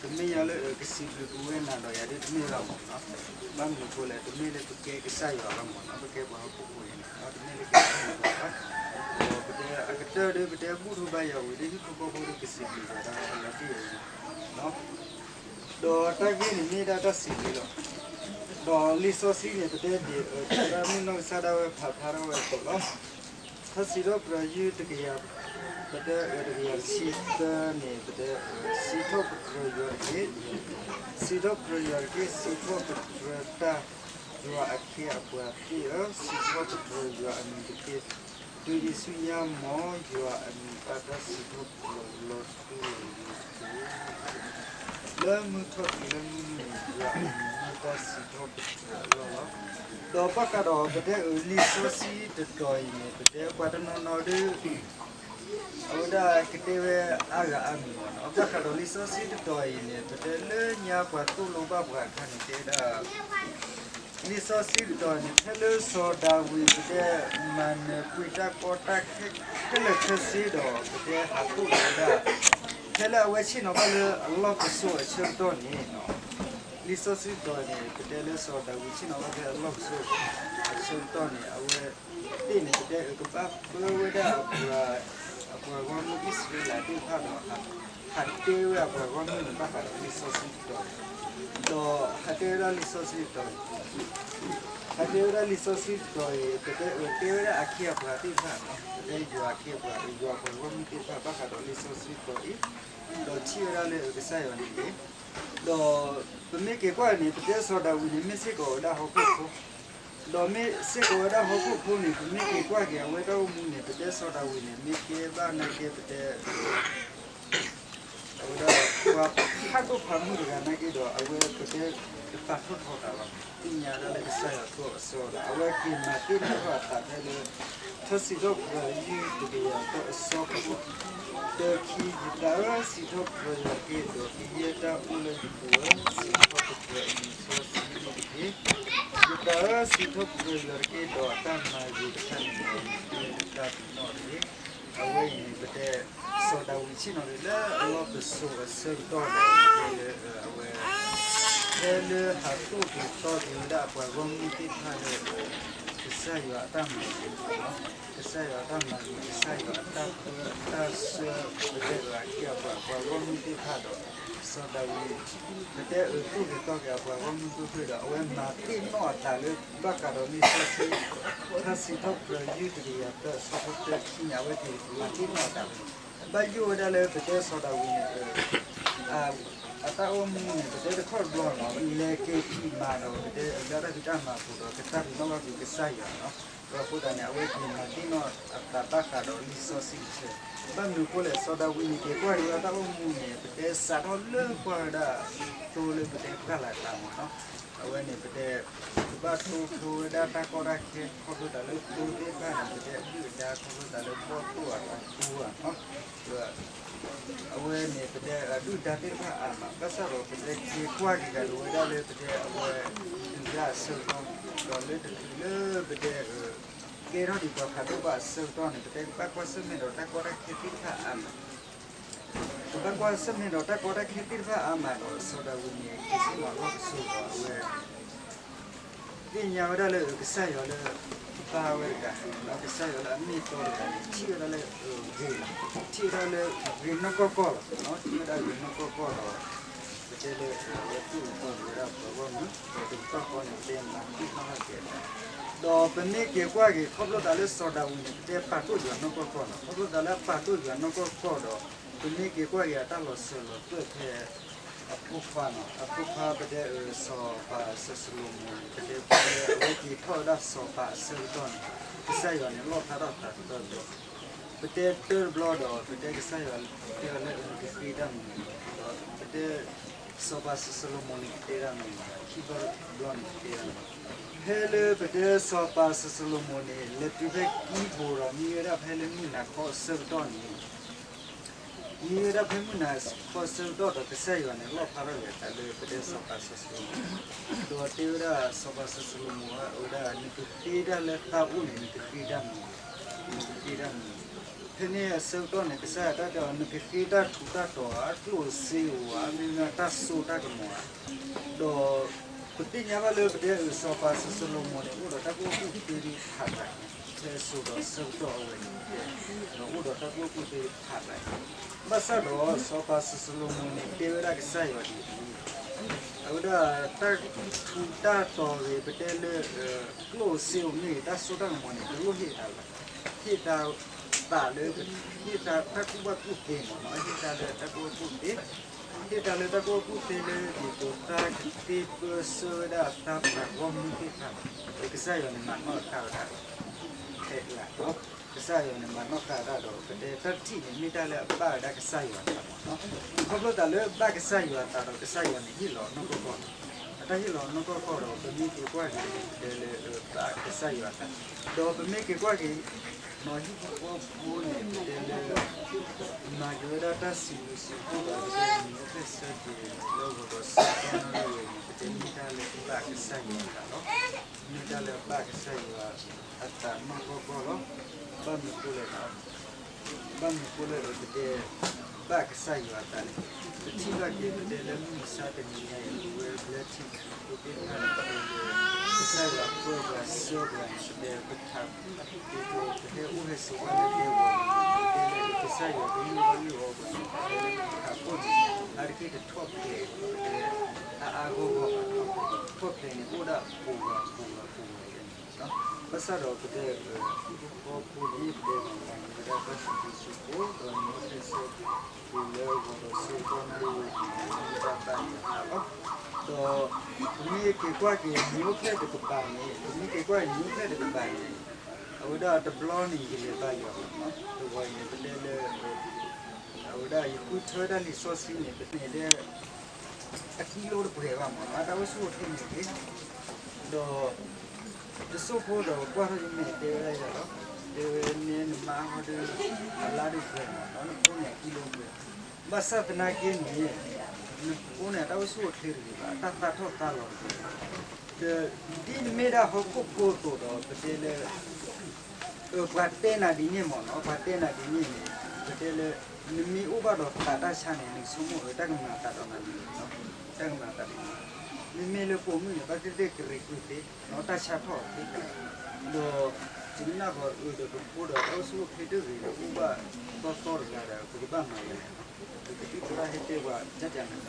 ကမ့ၢ်ယၤလၢကစံးဘျုးပဝဲနၤဒီးယၤဒ်တမ့ၢ်ဘၣ်မ့ၢ်နီၤ, ဘၣ်မနုၤအဃိလဲၣ် တမ့ၢ်လၢပကဲကစၢ်ယွၤဘၣ်မ့ၢ်နီၤ, ပကဲပှၤဟီၣ်ခိၣ်ဖိအံၤန့ၣ် တမ့ၢ်လၢကစံးဘျုးပှၤဘၣ်, ဒီးပတဲအကတၢၢ်ဒီး ပတဲဘူၣ်ထီၣ်ဘါယွၤဝံၤဒီး ဟံၣ်ဖိဃီဖိဒီးကစံးဘျုးပှၤဒၣ်လီၤတံၢ်အံၤ ဒီးတၢ်ဂ့ၢ်န့ၣ်မ့ၢ်ဒၣ်တၢ်စံးဘျုးလီၤ. ဒီးလံာ်စီဆှံန့ၣ် ပတဲဒ်အတၢ်မုၢ်နီၢ်ကစၢ်ဒၣ်ဝဲဖးဖျါထီၣ်ဝဲအသိးလီၤ. ထါစံးထီၣ်ပတြၢၤယုၢ်တကယၤ, ပတဲအတကယၤတဆံသၢန့ၣ် ပတဲ စံးထီၣ်ပတြၢၤယွၤတက့ၢ်, စံးထီၣ်ပတြၢၤယွၤတက့ၢ်, စံးထီၣ်ပတြၢၤတၢ် ယွၤအခ့အပှၤသ့ၣ်ဧၢ, စံးထီၣ်ပတြၢၤယွၤအမံၤတက့ၢ်. တုၤဒံးဆူညါမ့ၢ် ယွၤအမံၤဘၣ်တၢ်စံးထီၣ်ပတြၢၤလီၤထူလီၤယိာ်တက့ၢ်. လၢမုၢ်ထီၣ်တုၤလၢမုၢ်နုာ်န့ၣ် ယွၤအမံၤမ့ၢ်တၢ်စံးထီၣ်ပတြၢၤအလီၢ်လီၤ. ဒီးဘၣ်ဃးဒီးပတဲအလံာ်စီဆှံတတီၤအံၤန့ၣ် ပတဲပှၤတနီၤနီၤဒီး အဝဲဒၣ်ကတဲဝဲအါဂၤအါမံၤမ့ၢ်နီၤ. ဘၣ်ဃးဒီးလံာ်စီဆှံတတီၤအံၤန့ၣ် ပတဲလၢညါပှၤသိၣ်လိဘၣ်ပှၤအခါန့ၣ် တဲဝဲဒၣ် လံာ်စီဆှံတတီၤန့ၣ် ဖဲလၢစီၤဒၤဝံး ပတဲမၤနၢၤကွံာ်တၢ်ကီတၢ်ခဲ ခဲလၢာ်ခဲဆ့ဒီး ပတဲဟးသိၣ်လိဝဲဒၣ် ဖဲလၢအဝဲဆ့ၣ်နီၤဘၣ်လၢအလီၢ်ပစိာ်အဆၢကတီၢ်န့ၣ် လံာ်စီဆှံတတီၤန့ၣ် ပတဲလၢစီၤဒၤဝံးဆ့ၣ်နီၤဘၣ်ဖဲအလီၢ်ပစိာ်အဆၢကတီၢ်န့ၣ် အဝဲသ့ၣ်န့ၣ် ပတဲအကဘၣ်ပၢဝဲဒၣ်အပှၤ အပှၤဂီၢ်မုၢ်အံၣ်စရ့လးသ့ၣ်တဖၣ်ဒီး ဟးတဲဝဲအပှၤဂီၢ်မုၢ်န့ၣ် ဘၣ်ဃးဒီးလံာ်စီဆှံတတီၤန့ၣ် ဒီးဟးတဲဝဲဒၣ်လံာ်စီဆှံတတီၤအံၤ ဟးတဲဝဲဒၣ်လံာ်စီဆှံတတီၤအံၤ ပတဲအတဲဝဲဒၣ်အခ့အပှၤသ့ၣ်တဖၣ် ပတဲယွၤအခ့အပှၤ ယွၤအပှၤဂီၢ်မုၢ်သ့ၣ်တဖၣ် ဘၣ်ဃးဒီးလံာ်စီဆှံတတီၤအံၤ ဒီးထံၣ်ဝဲဒၣ်လၢကစၢ်ယွၤန့ၣ်တက့ၢ်. ဒီးပမ့ၢ်က့ၤကွၢ်န့ၣ် ပတဲစီၤဒၤဝံးန့ၣ် မ့ၢ်စ့ၢ်ကီးဝဲဒၣ်ဟီၣ်ခိၣ်ဖိ ဒီးမ့ၢ်စ့ၢ်ကီးဝဲဒၣ်ဟီၣ်ခိၣ်ဖိန့ၣ် ပမ့ၢ်က့ၤကွၢ်က့ၤအဝဲတၢ်အိၣ်မူန့ၣ် ပတဲစီၤဒၤဝံးန့ၣ် မ့ၢ်ကဲဘၣ်နာ်က့ ပတဲ အဝဲဒၣ်ပှၤဖးဒိၣ်ဖးမုၢ်တဂၤနာ်က့ဒီး အဝဲပတဲတပာ်ထီၣ်ထီသးဘၣ် သ့ၣ်ညါဒၣ်လၢကစၢ်ယွၤအတၢ်အိၣ်အဆိးဒီး အဝဲက့ၤမၤသ့ၣ်နီၣ်ထီၣ်အသးဖဲလၢ ထါစံးထီၣ်ပတြၢၤယုၢ်တကယၤသၢအဆၢဖိ သၢခံ ယသးဧၢ စံးထီၣ်ပတြၢၤယွၤတက့ၢ် ဒီးကယဲၢ်တၢ်အိၣ်လၢယပူၤဧၢ, စံးထီၣ်ပတြၢၤအမံၤစီဆှံန့ၣ်တက့ၢ်. ယသးဧၢ စံးထီၣ်ပတြၢၤယွၤတက့ၢ် ဒီးအတၢ်မၤဂ့ၤတဖၣ်န့ၣ် မ့ၢ်တၢ်သ့ၣ်နီၣ်တက့ၢ်. အဝဲအံၤန့ၣ် ပတဲ စီၤဒၤဝံးဆ့ၣ်နီၤလၢအလီၢ်ပစိာ်အဆၢကတီၢ်ဒီး ပတဲလၢအဝဲ ဖဲလၢဟးသိၣ်က့ၤသီက့ၤဝဲဒၣ်အပှၤဂီၢ်မုၢ်သ့ၣ်တဖၣ်လၢ ကစၢ်ယွၤအတၢ်မၤဂ့ၤ ကစၢ်ယွၤအတၢ်မၤဂ့ၤ ကစၢ်ယွၤအတၢ်ပၢအတၢ်ဆှၢ ပတဲအခံအပှၤ အပှၤဂီၢ်မုၢ်သ့ၣ်တဖၣ်ဒီး စီၤဒၤဝံး ပတဲအသိၣ်က့ၤသီက့ၤအပှၤဂီၢ်မုၢ်သ့ၣ်တဖၣ်ဒီး အဝဲမၤသ့ၣ်နီၣ်အသးလၢ ဘၣ်ဃးဒီးလံာ်စီဆှံ ထါစံးထီၣ်ပတြၢၤယုၢ်တကယၤသၢအဆၢဖိသၢခံန့ၣ် အဝဲသ့ၣ်မၤသ့ၣ်နီၣ်အသးလၢ ဘၣ်ယိၣ်ဝဲဒၣ်လၢပတဲစီၤဒၤဝံးန့ၣ် အတၢ်အိၣ်မူန့ၣ် ပတဲတခီတဘျီနီၤ လဲၤက့ၤဖံးမၤဒီး ပတဲအတၢ်ဖံးတၢ်မၤအပူၤဒီး ကသးပ့ၤနီၣ်ဘၣ်ကွံာ်ကစၢ်ယွၤနီၤ အဃိသတးန့ၣ် အဝဲက့ၤမၤသ့ၣ်နီၣ်အသးဘၣ်ဃးဒီးလံာ်စီဆှံတဆၢ, ဘၣ်မနုၤအဃိလဲၣ် စီၤဒၤဝံးန့ၣ် က့ၤကွၢ်က့ၤဝဲဒၣ်တၢ်အိၣ်မူန့ၣ် ပတဲစးထီၣ်လၢကွၢ်ဝဲဒၣ် သိလၢပတဲပှၢ်လၢ်တၢ်မ့ၢ်နီၤ, အဝဲန့ၣ်ပတဲ ကဘၣ်တိဖျိဝဲဒၣ်တၢ်ကီတၢ်ခဲ ခီဖျိသးလၢသိသ့ၣ်တဖၣ်န့ၣ် ပတဲအဒုၣ်အဒါ ခီဖျိသးလၢဘီၣ်သိၣ်အတၢ်သူအီၤနီၤ, အဝဲန့ၣ်ပတဲအဒုၣ်အဒါသ့ၣ်တဖၣ်အါမး ဘၣ်ဆၣ်ဒီးပတဲက့ၤကွၢ်က့ၤကဒီးဝဲဒၣ်လၢပတဲအဝဲ ဒုၣ်ဒါအဆၢကတီၢ် ဒီးလၢတချုးလၢပတဲ ကဲထီၣ်ဒံးပှၤဖးဒိၣ်ဘၣ်အဆၢကတီၢ်န့ၣ် ပတဲကဘၣ်ကွၢ်ဆၢၣ်မဲာ်ဒီးတၢ်ကီတၢ်ခဲသ့ၣ်တဖၣ်အါမး, ကဘၣ်ကွၢ်ဆၢၣ်မဲာ်ဒီးတၢ်ကီတၢ်ခဲသ့ၣ်တဖၣ်အါမးဒီး စီၤဒၤဝံးန့ၣ် က့ၤဆ့ၣ်နီၤလီၢ်ကစိၤဒီးအဝဲ သ့ၣ်ညါဝဲဒၣ်လၢကစၢ်ယွၤလၢ ဘါဝဲတဂၤ ဒီးကစၢ်ယွၤလၢအမ့ၢ်တီတဂၤန့ၣ် ထံၣ်ဝဲဒၣ်လၢဂ့ၤ, ထံၣ်ဝဲဒၣ်လၢဂ့ၤနီၢ်ကီၢ်ကီၢ်လီၤ, ထံၣ်ဝဲဒၣ်ဂ့ၤနီၢ်ကီၢ်ကီၢ်ဒီး ပတဲလၢအဝဲသူၣ်အုးသီအုးဝဲဒၣ်ပှၤဂီၢ်မုၢ် ဒီးတကတီၢ်ဃီန့ၣ် ပတဲမၤသ့ၣ်နီၣ်ထီၣ်က့ၤအသး, ဒီးပမ့ၢ်က့ၤကွၢ်က့ၤ ခီဖျိသးလၢစီၤဒၤဝံးန့ၣ် ပတဲပာ်တိၢ်ယွၤနီၢ်ကီၢ်ကီၢ်လီၤ, ခီဖျိသးလၢအပာ်တိၢ်ယွၤနီၢ်ကီၢ်ကီၢ်ဒီး ပမ့ၢ်က့ၤကွၢ်က့ၤအတၢ်လီၤစၢၤလီၤသွဲၣ်ဖဲ အဖိခွါနီၤ, အဖိခွါပတဲအၢ စီၤပၤစီၤၡလိၤမိၣ်န့ၣ် ပတဲဖဲလၢအဝဲက့ၤထီၣ်ဝဲဒၣ်စီၤပၤအဆၢကတီၢ်န့ၣ် ကစၢ်ယွၤန့ၣ် လီၣ်ဖျါထီၣ်သးတဘျီ, ပတဲတၢတဘျီဒီး ပတဲကစၢ်ယွၤတဲအီၤလၢနကဃ့တၢ်မနုၤ, ဒီးပတဲ စီၤပၤစီၤၡလိၤမိၣ်န့ၣ်ကတဲတၢ်မနုၤ, ခံဘျီတဘျီန့ၣ်ကတဲတၢ်မနုၤ, ဖဲလၢပတဲစီၤပၤစီၤၡလိၤမိၣ်န့ၣ် လဲၤတုၤဖဲကံၢ်ဘိဒီး မံဝဲဒၣ်ဖဲလၢမုၢ်နၤခီအဆၢကတီၢ်န့ၣ် မံဝဲဒၣ်ဖဲမုၢ်နၤခီအဆၢကတီၢ်ဒီး ကစၢ်ယွၤန့ၣ် လီၣ်ဖျါထီၣ်က့ၤအသးလၢပတဲစီၤပၤစီၤၡလိၤမိၣ်, ဒီးတဲဝဲဒၣ်စီၤပၤစီၤၡလိၤမိၣ်ဝဲဒၣ် နကဃ့တၢ်လၢသးအိၣ်န့ၣ် နကဃ့တၢ်မနုၤ, နကဃ့တၢ်မနုၤ, ဖဲန့ၣ်အဆၢကတီၢ်န့ၣ် ကစၢ်ယွၤတၢ်တဲအီၤ နကဃ့တၢ်ထူးတၢ်တီၤဧါ, ကျိၣ်စ့ဧါ, မ့မ့ၢ်တၢ်စိတၢ်ကမီၤဧါ, ဒီး ပသ့ၣ်ညါဘၣ်လၢပတဲအၢ စီၤပၤစီၤၡလိၤမိၣ်န့ၣ် အိၣ်ဒီးတၢ်ကူၣ်ဘၣ်ကူၣ်သ့ဒ်ဖးဒိၣ်, ဖဲစိၤဒီးဆၢကတီၢ်အဝဲန့ၣ်တဲ, အိၣ်ဒီးတၢ်ကူၣ်ဘၣ်ကူၣ်သ့ဖးဒိၣ်, ဘၣ်ဆၣ်ဒီးစီၤပၤစီၤၡလိၤမိၣ်န့ၣ် တဲဝဲဒၣ်ကစၢ်ယွၤဒ်အံၤ, အဝဲဒၣ်တၢ်ထူးတၢ်တီၤဂ့ၤ ပတဲလၢ ကျိၣ်စ့ဧိၤမ့ၢ်ဂ့ၤ တၢ်စိတၢ်ကမီၤန့ၣ် တလိၣ်ဟ့ၣ်သးဘၣ်, ဟ့ၣ်သးသးလၢ ဟ့ၣ်သးတၢ်ကူၣ်ဘၣ်ကူၣ်သ့မ့ၢ်နီၤ, ဟ့ၣ်သးလၢတၢ်ကူၣ်ဘၣ်ကူၣ်သ့ ဟ့ၣ်သးလၢတၢ်ကူၣ်ဘၣ်ကူၣ်သ့လၢ ဒ်သိးသးကသ့ပၢဆှၢဝဲဒၣ်သးပှၤဂီၢ်မုၢ်သ့ၣ်တဖၣ်, ကစၢ်ယွၤန့ၣ်မၤနီၣ်ဃာ်ဝဲဒၣ် ခဲလၢာ်, ကစၢ်ယွၤန့ၣ်မၤနီၣ်ဃာ်ဝဲဒၣ်ဒီး ပတဲတၢ်ထံၣ်န့ၣ် မ့ၢ်တၢ်လၢအဘၣ်ဝဲဒၣ်ကစၢ်ယွၤအသးမ့ၢ်နီၤ, ခီဖျိသးလၢဘၣ်ကစၢ်ယွၤအသးဒီး ကစၢ်ယွၤန့ၣ်ဟ့ၣ်လီၤနီၢ်ကီၢ်ကီၢ်, အတၢ်ဟ့ၣ်လီၤနီၢ်ကီၢ်ကီၢ်ဒီး ပမ့ၢ်က့ၤကွၢ်က့ၤန့ၣ် ပတဲလၢဘၣ်ကစၢ်ယွၤအသး, ဒီးပမ့ၢ်က့ၤကွၢ်က့ၤ နီၤဟံၣ်ဖိဃီဖိန့ၣ် ပတဲလၢ မၤက့ၤဝဲဒၣ်တၢ်စံးဘျုးစံးဖှိၣ်ဒီး ပတဲမ့ၢ်အိၣ်ဖျဲၣ်ဆၢက့ၤလၢဂီၤဒီးဆၢကတီၢ်န့ၣ်ဝဲန့ၣ် ပတဲမ့ၢ်တၢ်လၢဘၣ်ကစၢ်ယွၤအသးလီၤ, မ့ၢ်တၢ်လၢဘၣ်ကစၢ်ယွၤအသးနီၢ်ကီၢ်ကီၢ်လီၤ, ဘၣ်မနုၤအဃိလဲၣ်နီၤ ဘၣ်မနုၤအဃိလဲၣ်ဒီး ပတဲ ဘၣ်ကစၢ်ယွၤအသးန့ၣ် ပထံၣ်ဘၣ်က့ၤ ပတဲလၢမုၢ်မဆါတနံၤညါအံၤ ပဝဲဘျၢထံခရံာ်ဖိသ့ၣ်တဖၣ်န့ၣ် ပတဲလၢ ကစၢ်ယွၤပၢပှၤစၢပှၤန့ၣ် ပတဲပထး ပတဲပဟဲအိၣ်ဟဲဆိးဘၣ်လၢဒဲကဝီၤန့ၣ် ပတဲလၢကစၢ်ယွၤကလုၢ်အီၣ်လုၢ်အီပှၤန့ၣ် ပတဲလၢပထးခိၣ်န့ၣ် အါတက့ၢ်တထီၣ်ဖျဲး ပတဲ အါအါဂီၢ်ဂီၢ်ဘၣ် ထီၣ်ဖျဲးန့ၣ် အိၣ်ဒၣ်ပူၤဂၤပူၤဂၤပူၤဂၤန့ၣ် ဘၣ်ဆၣ်ဒီးပတဲ ဟံၣ်ဖိဃီဖိန့ၣ် ပတဲမၤန့ၢ်ဝဲဒၣ်တၢ်စံးဘျုးစံးဖှိၣ် ဒီးနံၤအိၣ်ဖျဲၣ်ဆၢက့ၤလၢဂီၤဒီးဆၢကတီၢ်နၣ်ရံၣ်ဝဲန့ၣ် မ့ၢ်ဝဲဒၣ်ဘၣ်ယွၤအသးလီၤ. ဒီးပမ့ၢ်က့ၤကွၢ်က့ၤနံၤအိၣ်ဖျဲၣ်တကပၤန့ၣ် ပမ့ၢ်က့ၤကွၢ်နံၤအိၣ်ဖျဲၣ်တကပၤန့ၣ် အဝဲဒၣ်တဘျီန့ၣ် ယလဲၤဘါယွၤလီၤ. တဝီအံၤန့ၣ် ပတဲလၢ အဝဲဒၣ်ယဃုထၢဝဲဒၣ်လံာ်စီဆှံန့ၣ် ပန့ၣ်ဒဲ အကံလိတပှဲၤဘၣ်မ့ၢ်နီၤ အတၢ်အိၣ်ဆူၣ်အိၣ်ချ့န့ၣ်တက့ၢ်. ဒီး တစိၢ်ဖိဒီးကွၢ်ထီၣ်ယမဲာ်တဲဝဲဒၣ်ယၤလီၤ. တဲဝဲန့ၣ်နမါဟီဒီး အလါဒုးပှဲၤမ့ၢ်နီၤ နဖိန့ၣ်အကံလိပှဲၤ. ဘၣ်ဆၣ်သနာ်က့န့ၣ် နဖိန့ၣ် အတၢ်အိၣ်ဆူၣ်အိၣ်ချ့တဂ့ၤဘၣ် အတၢ်သးထီၣ်သးလီၤတဂ့ၤ. ဒီးဒ်နမ့ၢ်ဒၣ်ဟီၣ်ခိၣ်ဖိအသိးဒီး ပတဲလၢ ပှၤတဲနၤဒ်န့ၣ်မ့ၢ်နီၤ ပှၤတဲနၤဒ်န့ၣ်န့ၣ် ပတဲလၢ နမ့ၢ်အိၣ်ဘၣ်ဒီးသးတၢ်ဆါန့ၣ် နဆိကမိၣ်အၢ တၢ်ကမၤသးဒီးနၤဒ်န့ၣ် တၢ်ကမၤသးဒ်န့ၣ် မ့မ့ၢ်လၢပိာ်မုၣ်န့ၣ် ဘၣ်သ့ၣ်သ့ၣ်ကရံးကွံာ်သ့ တၢ်ဆါထီၣ်သ့ ဒီး ယကနၣ်ပှၤအၢဒီးပဖိဒီး တၢ်အိၣ်ဆူၣ်အိၣ်ချ့တဂ့ၤဒီး အိၣ်ဘၣ်သီသီတဂၤဒီး ပကဘၣ်မၤလဲၣ် ပကသံၣ်သရၣ်ဟဲတဲပှၤ ကၠၢ်ကၠၢ်နၤနၤ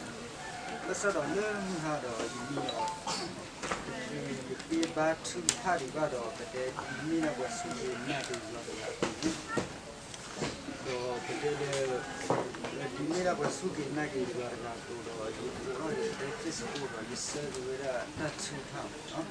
ဘၣ်ဆၣ်ဒီးလၢမုၢ်ဟါဒီး ယမံဒီး ယဃ့ဘါထုကဖၣ်ဒံးဘၣ်ဒီး ပတဲ ယမ့ၢ်ဒၣ်ပှၤစူၢ်က့ၤနာ်က့ၤယွၤတဂၤအသိးန့ၣ် ဒီးပတဲလၢ ပ ဒ်မ့ၢ်ဒၣ်ပှၤစူၢ်က့ၤနာ်က့ၤယွၤတဂၤအသိးဒီး ယအိးထီၣ်ယ Facebook ဒီး ယဆၢက့ၤဝဲဒၣ်တၢ်ထုကဖၣ်မး,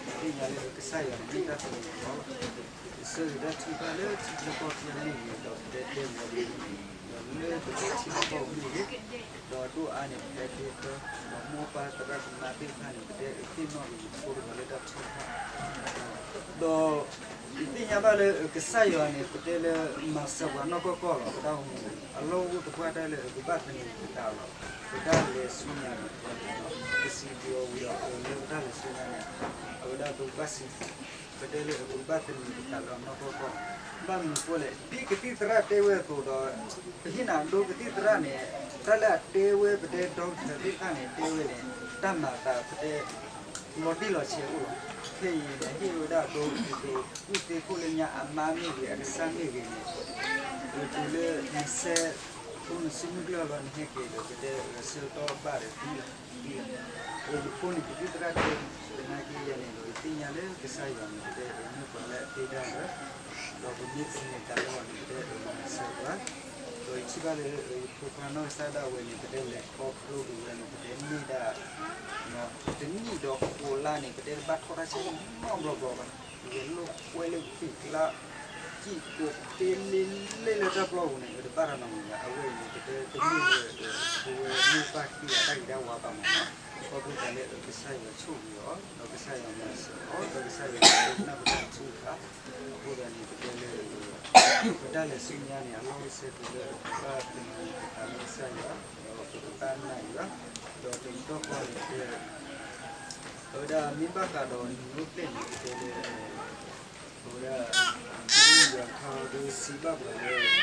ယသ့ၣ်ညါလၢကစၢ်ယွၤန့ၣ်မ့ၢ်တၢ်သန့ၤလီၤ. ယဆၢက့ၤတၢ်ထုကဖၣ်လၢထံချၢကီၢ်ချၢမ့ၢ်ဂ့ၤ, ဒီးပတဲဒဲကဝီၤမ့ၢ်ဂ့ၤ, ဒီးလၢပတဲထံကီၢ်မ့ၢ်ဂ့ၤ, ဒီးဒိၣ်အါန့ၣ် ပတဲဒဲသၢ, ဒီးမိၢ်ပၢ်သရၣ်သမါသ့ၣ်တဖၣ်န့ၣ် ပတဲသ့ၣ်နီၣ်က့ၤယဖိတဂၤလၢတၢ်ထုကဖၣ် ဒီးယသ့ၣ်ညါဘၣ်လၢကစၢ်ယွၤန့ၣ် ပတဲလၢမၤစၢၤပှၤနီၢ်ကီၢ်ကီၢ်လီၤ. ပတၢ်အိၣ်မူန့ၣ် အလီၢ်အိၣ်သပှၢ်တၢၢ်လၢပဘၣ်သန့ၤပသးလီၤ. ပတၢ်လဲၤဆူညါန့ၣ် ပစံးဘျုးအီၤဝံၤဒီး လၢပတၢ်လဲၤဆူညါန့ၣ် အဝဲဒၣ်ပကဘၣ်စံး ပတဲလၢပကဘၣ်သန့ၤပသးလၢအနီၢ်ကီၢ်ကီၢ်န့ၣ် ဘၣ်မနုၤအဃိလဲၣ်, ဒ်ကသံၣ်သရၣ်တဲဝဲအသိးဒီး ပဟ့ၣ်နၤဒိကသံၣ်သရၣ်န့ၣ် တၢ်လၢအတဲဝဲ ပတဲ doctor သ့ၣ်တဖၣ်န့ၣ် တဲဝဲန့ၣ် တၢ်မၤအသးပတဲ လီၤတံၢ်လီၤဆဲးအိၣ်လီၤ. ခဲအံၤန့ၣ် ဟ့ၣ်ဝဲဒၣ်ဒိ ဒ်သိး ကူၣ်သ့ခိၣ်လၢညါ အမါမ့ၢ်ဂ့ၤ အကစၢ်မ့ၢ်ဂ့ၤန့ၣ် တုၤလၢနဆဲး အိၣ်နစုမုၢ်ကျၢၢ်လီၤ နဟဲက့ၤဒီး ပတဲဆၢကတီၢ်ဘၣ်ဒီးသံလီၤ သံလီၤ. အဃိန့ၣ် ကသံၣ်သရၣ်တဲ သနာ်က့ယဲန့ၣ်ဒီး ယသ့ၣ်ညါလၢကစၢ်ယွၤန့ၣ် ပတဲမ့ၢ်ပှၤလၢအသ့ဒၣ်လၢ ဒီးပမ့ၢ်သန့ၤသးလၢအီၤန့ၣ် ပတဲမၤစၢၤပှၤ ဒီးယထံၣ်ဘၣ်လၢ ယဖိခွါနီၢ်ကစၢ်ဒၣ်ဝဲန့ၣ် ပတဲလဲၤခီဖျိက့ၤဝဲန့ၣ် ပတဲမ့ၢ်ဒၣ် တနံၣ်ဒီးဃိးလါန့ၣ် ပတဲတဘၣ်ထီၣ်တၢ်ဆဲးနီတဘျီဘျီဘၣ်. ယလိာ်ကွဲလၢက့ၤကျါ စံၣ်ကိးတ့လ့လ့လၢတၢ်ပျီပူၤန့ၣ် တဘၣ်တၢ်နီတမံၤဘၣ်. အဝဲအံၤန့ၣ် ပတဲတမ့ၢ်လၢ ပဝဲမိၢ်ပၢ်ခံဂၤတၢ်ဂ့ၤတၢ်ဝါဘၣ်မးနီၤ. ခီဖျိသးလၢကစၢ်ယွၤဆိၣ်ဂ့ၤအီၤ ဒီးကစၢ်ယွၤမၤစၢၤအီၤ ဒီးကစၢ်ယွၤနၢ်ပၢၢ်တၢ်ထုကဖၣ် အဃိသတးန့ၣ် ပတဲလၢ ပတၢ်လဲၤဆူညါန့ၣ် အလီၢ်အိၣ်စဲးကီးလၢ ပကဘၣ်သန့ၤပသးလၢကစၢ်ယွၤ ဒီးပကဘၣ်နာ်ယွၤ ဒီးတကတီၢ်ဃီန့ၣ် ပတဲ အဝဲဒၣ်မ့ၢ်ဘၣ်ဃးဒီးနံၤအိၣ်ဖျဲၣ်န့ၣ် ပတဲလၢ အဝဲဒၣ် ယွၤခါဒီးစံးဘၣ်ပှၤလၢ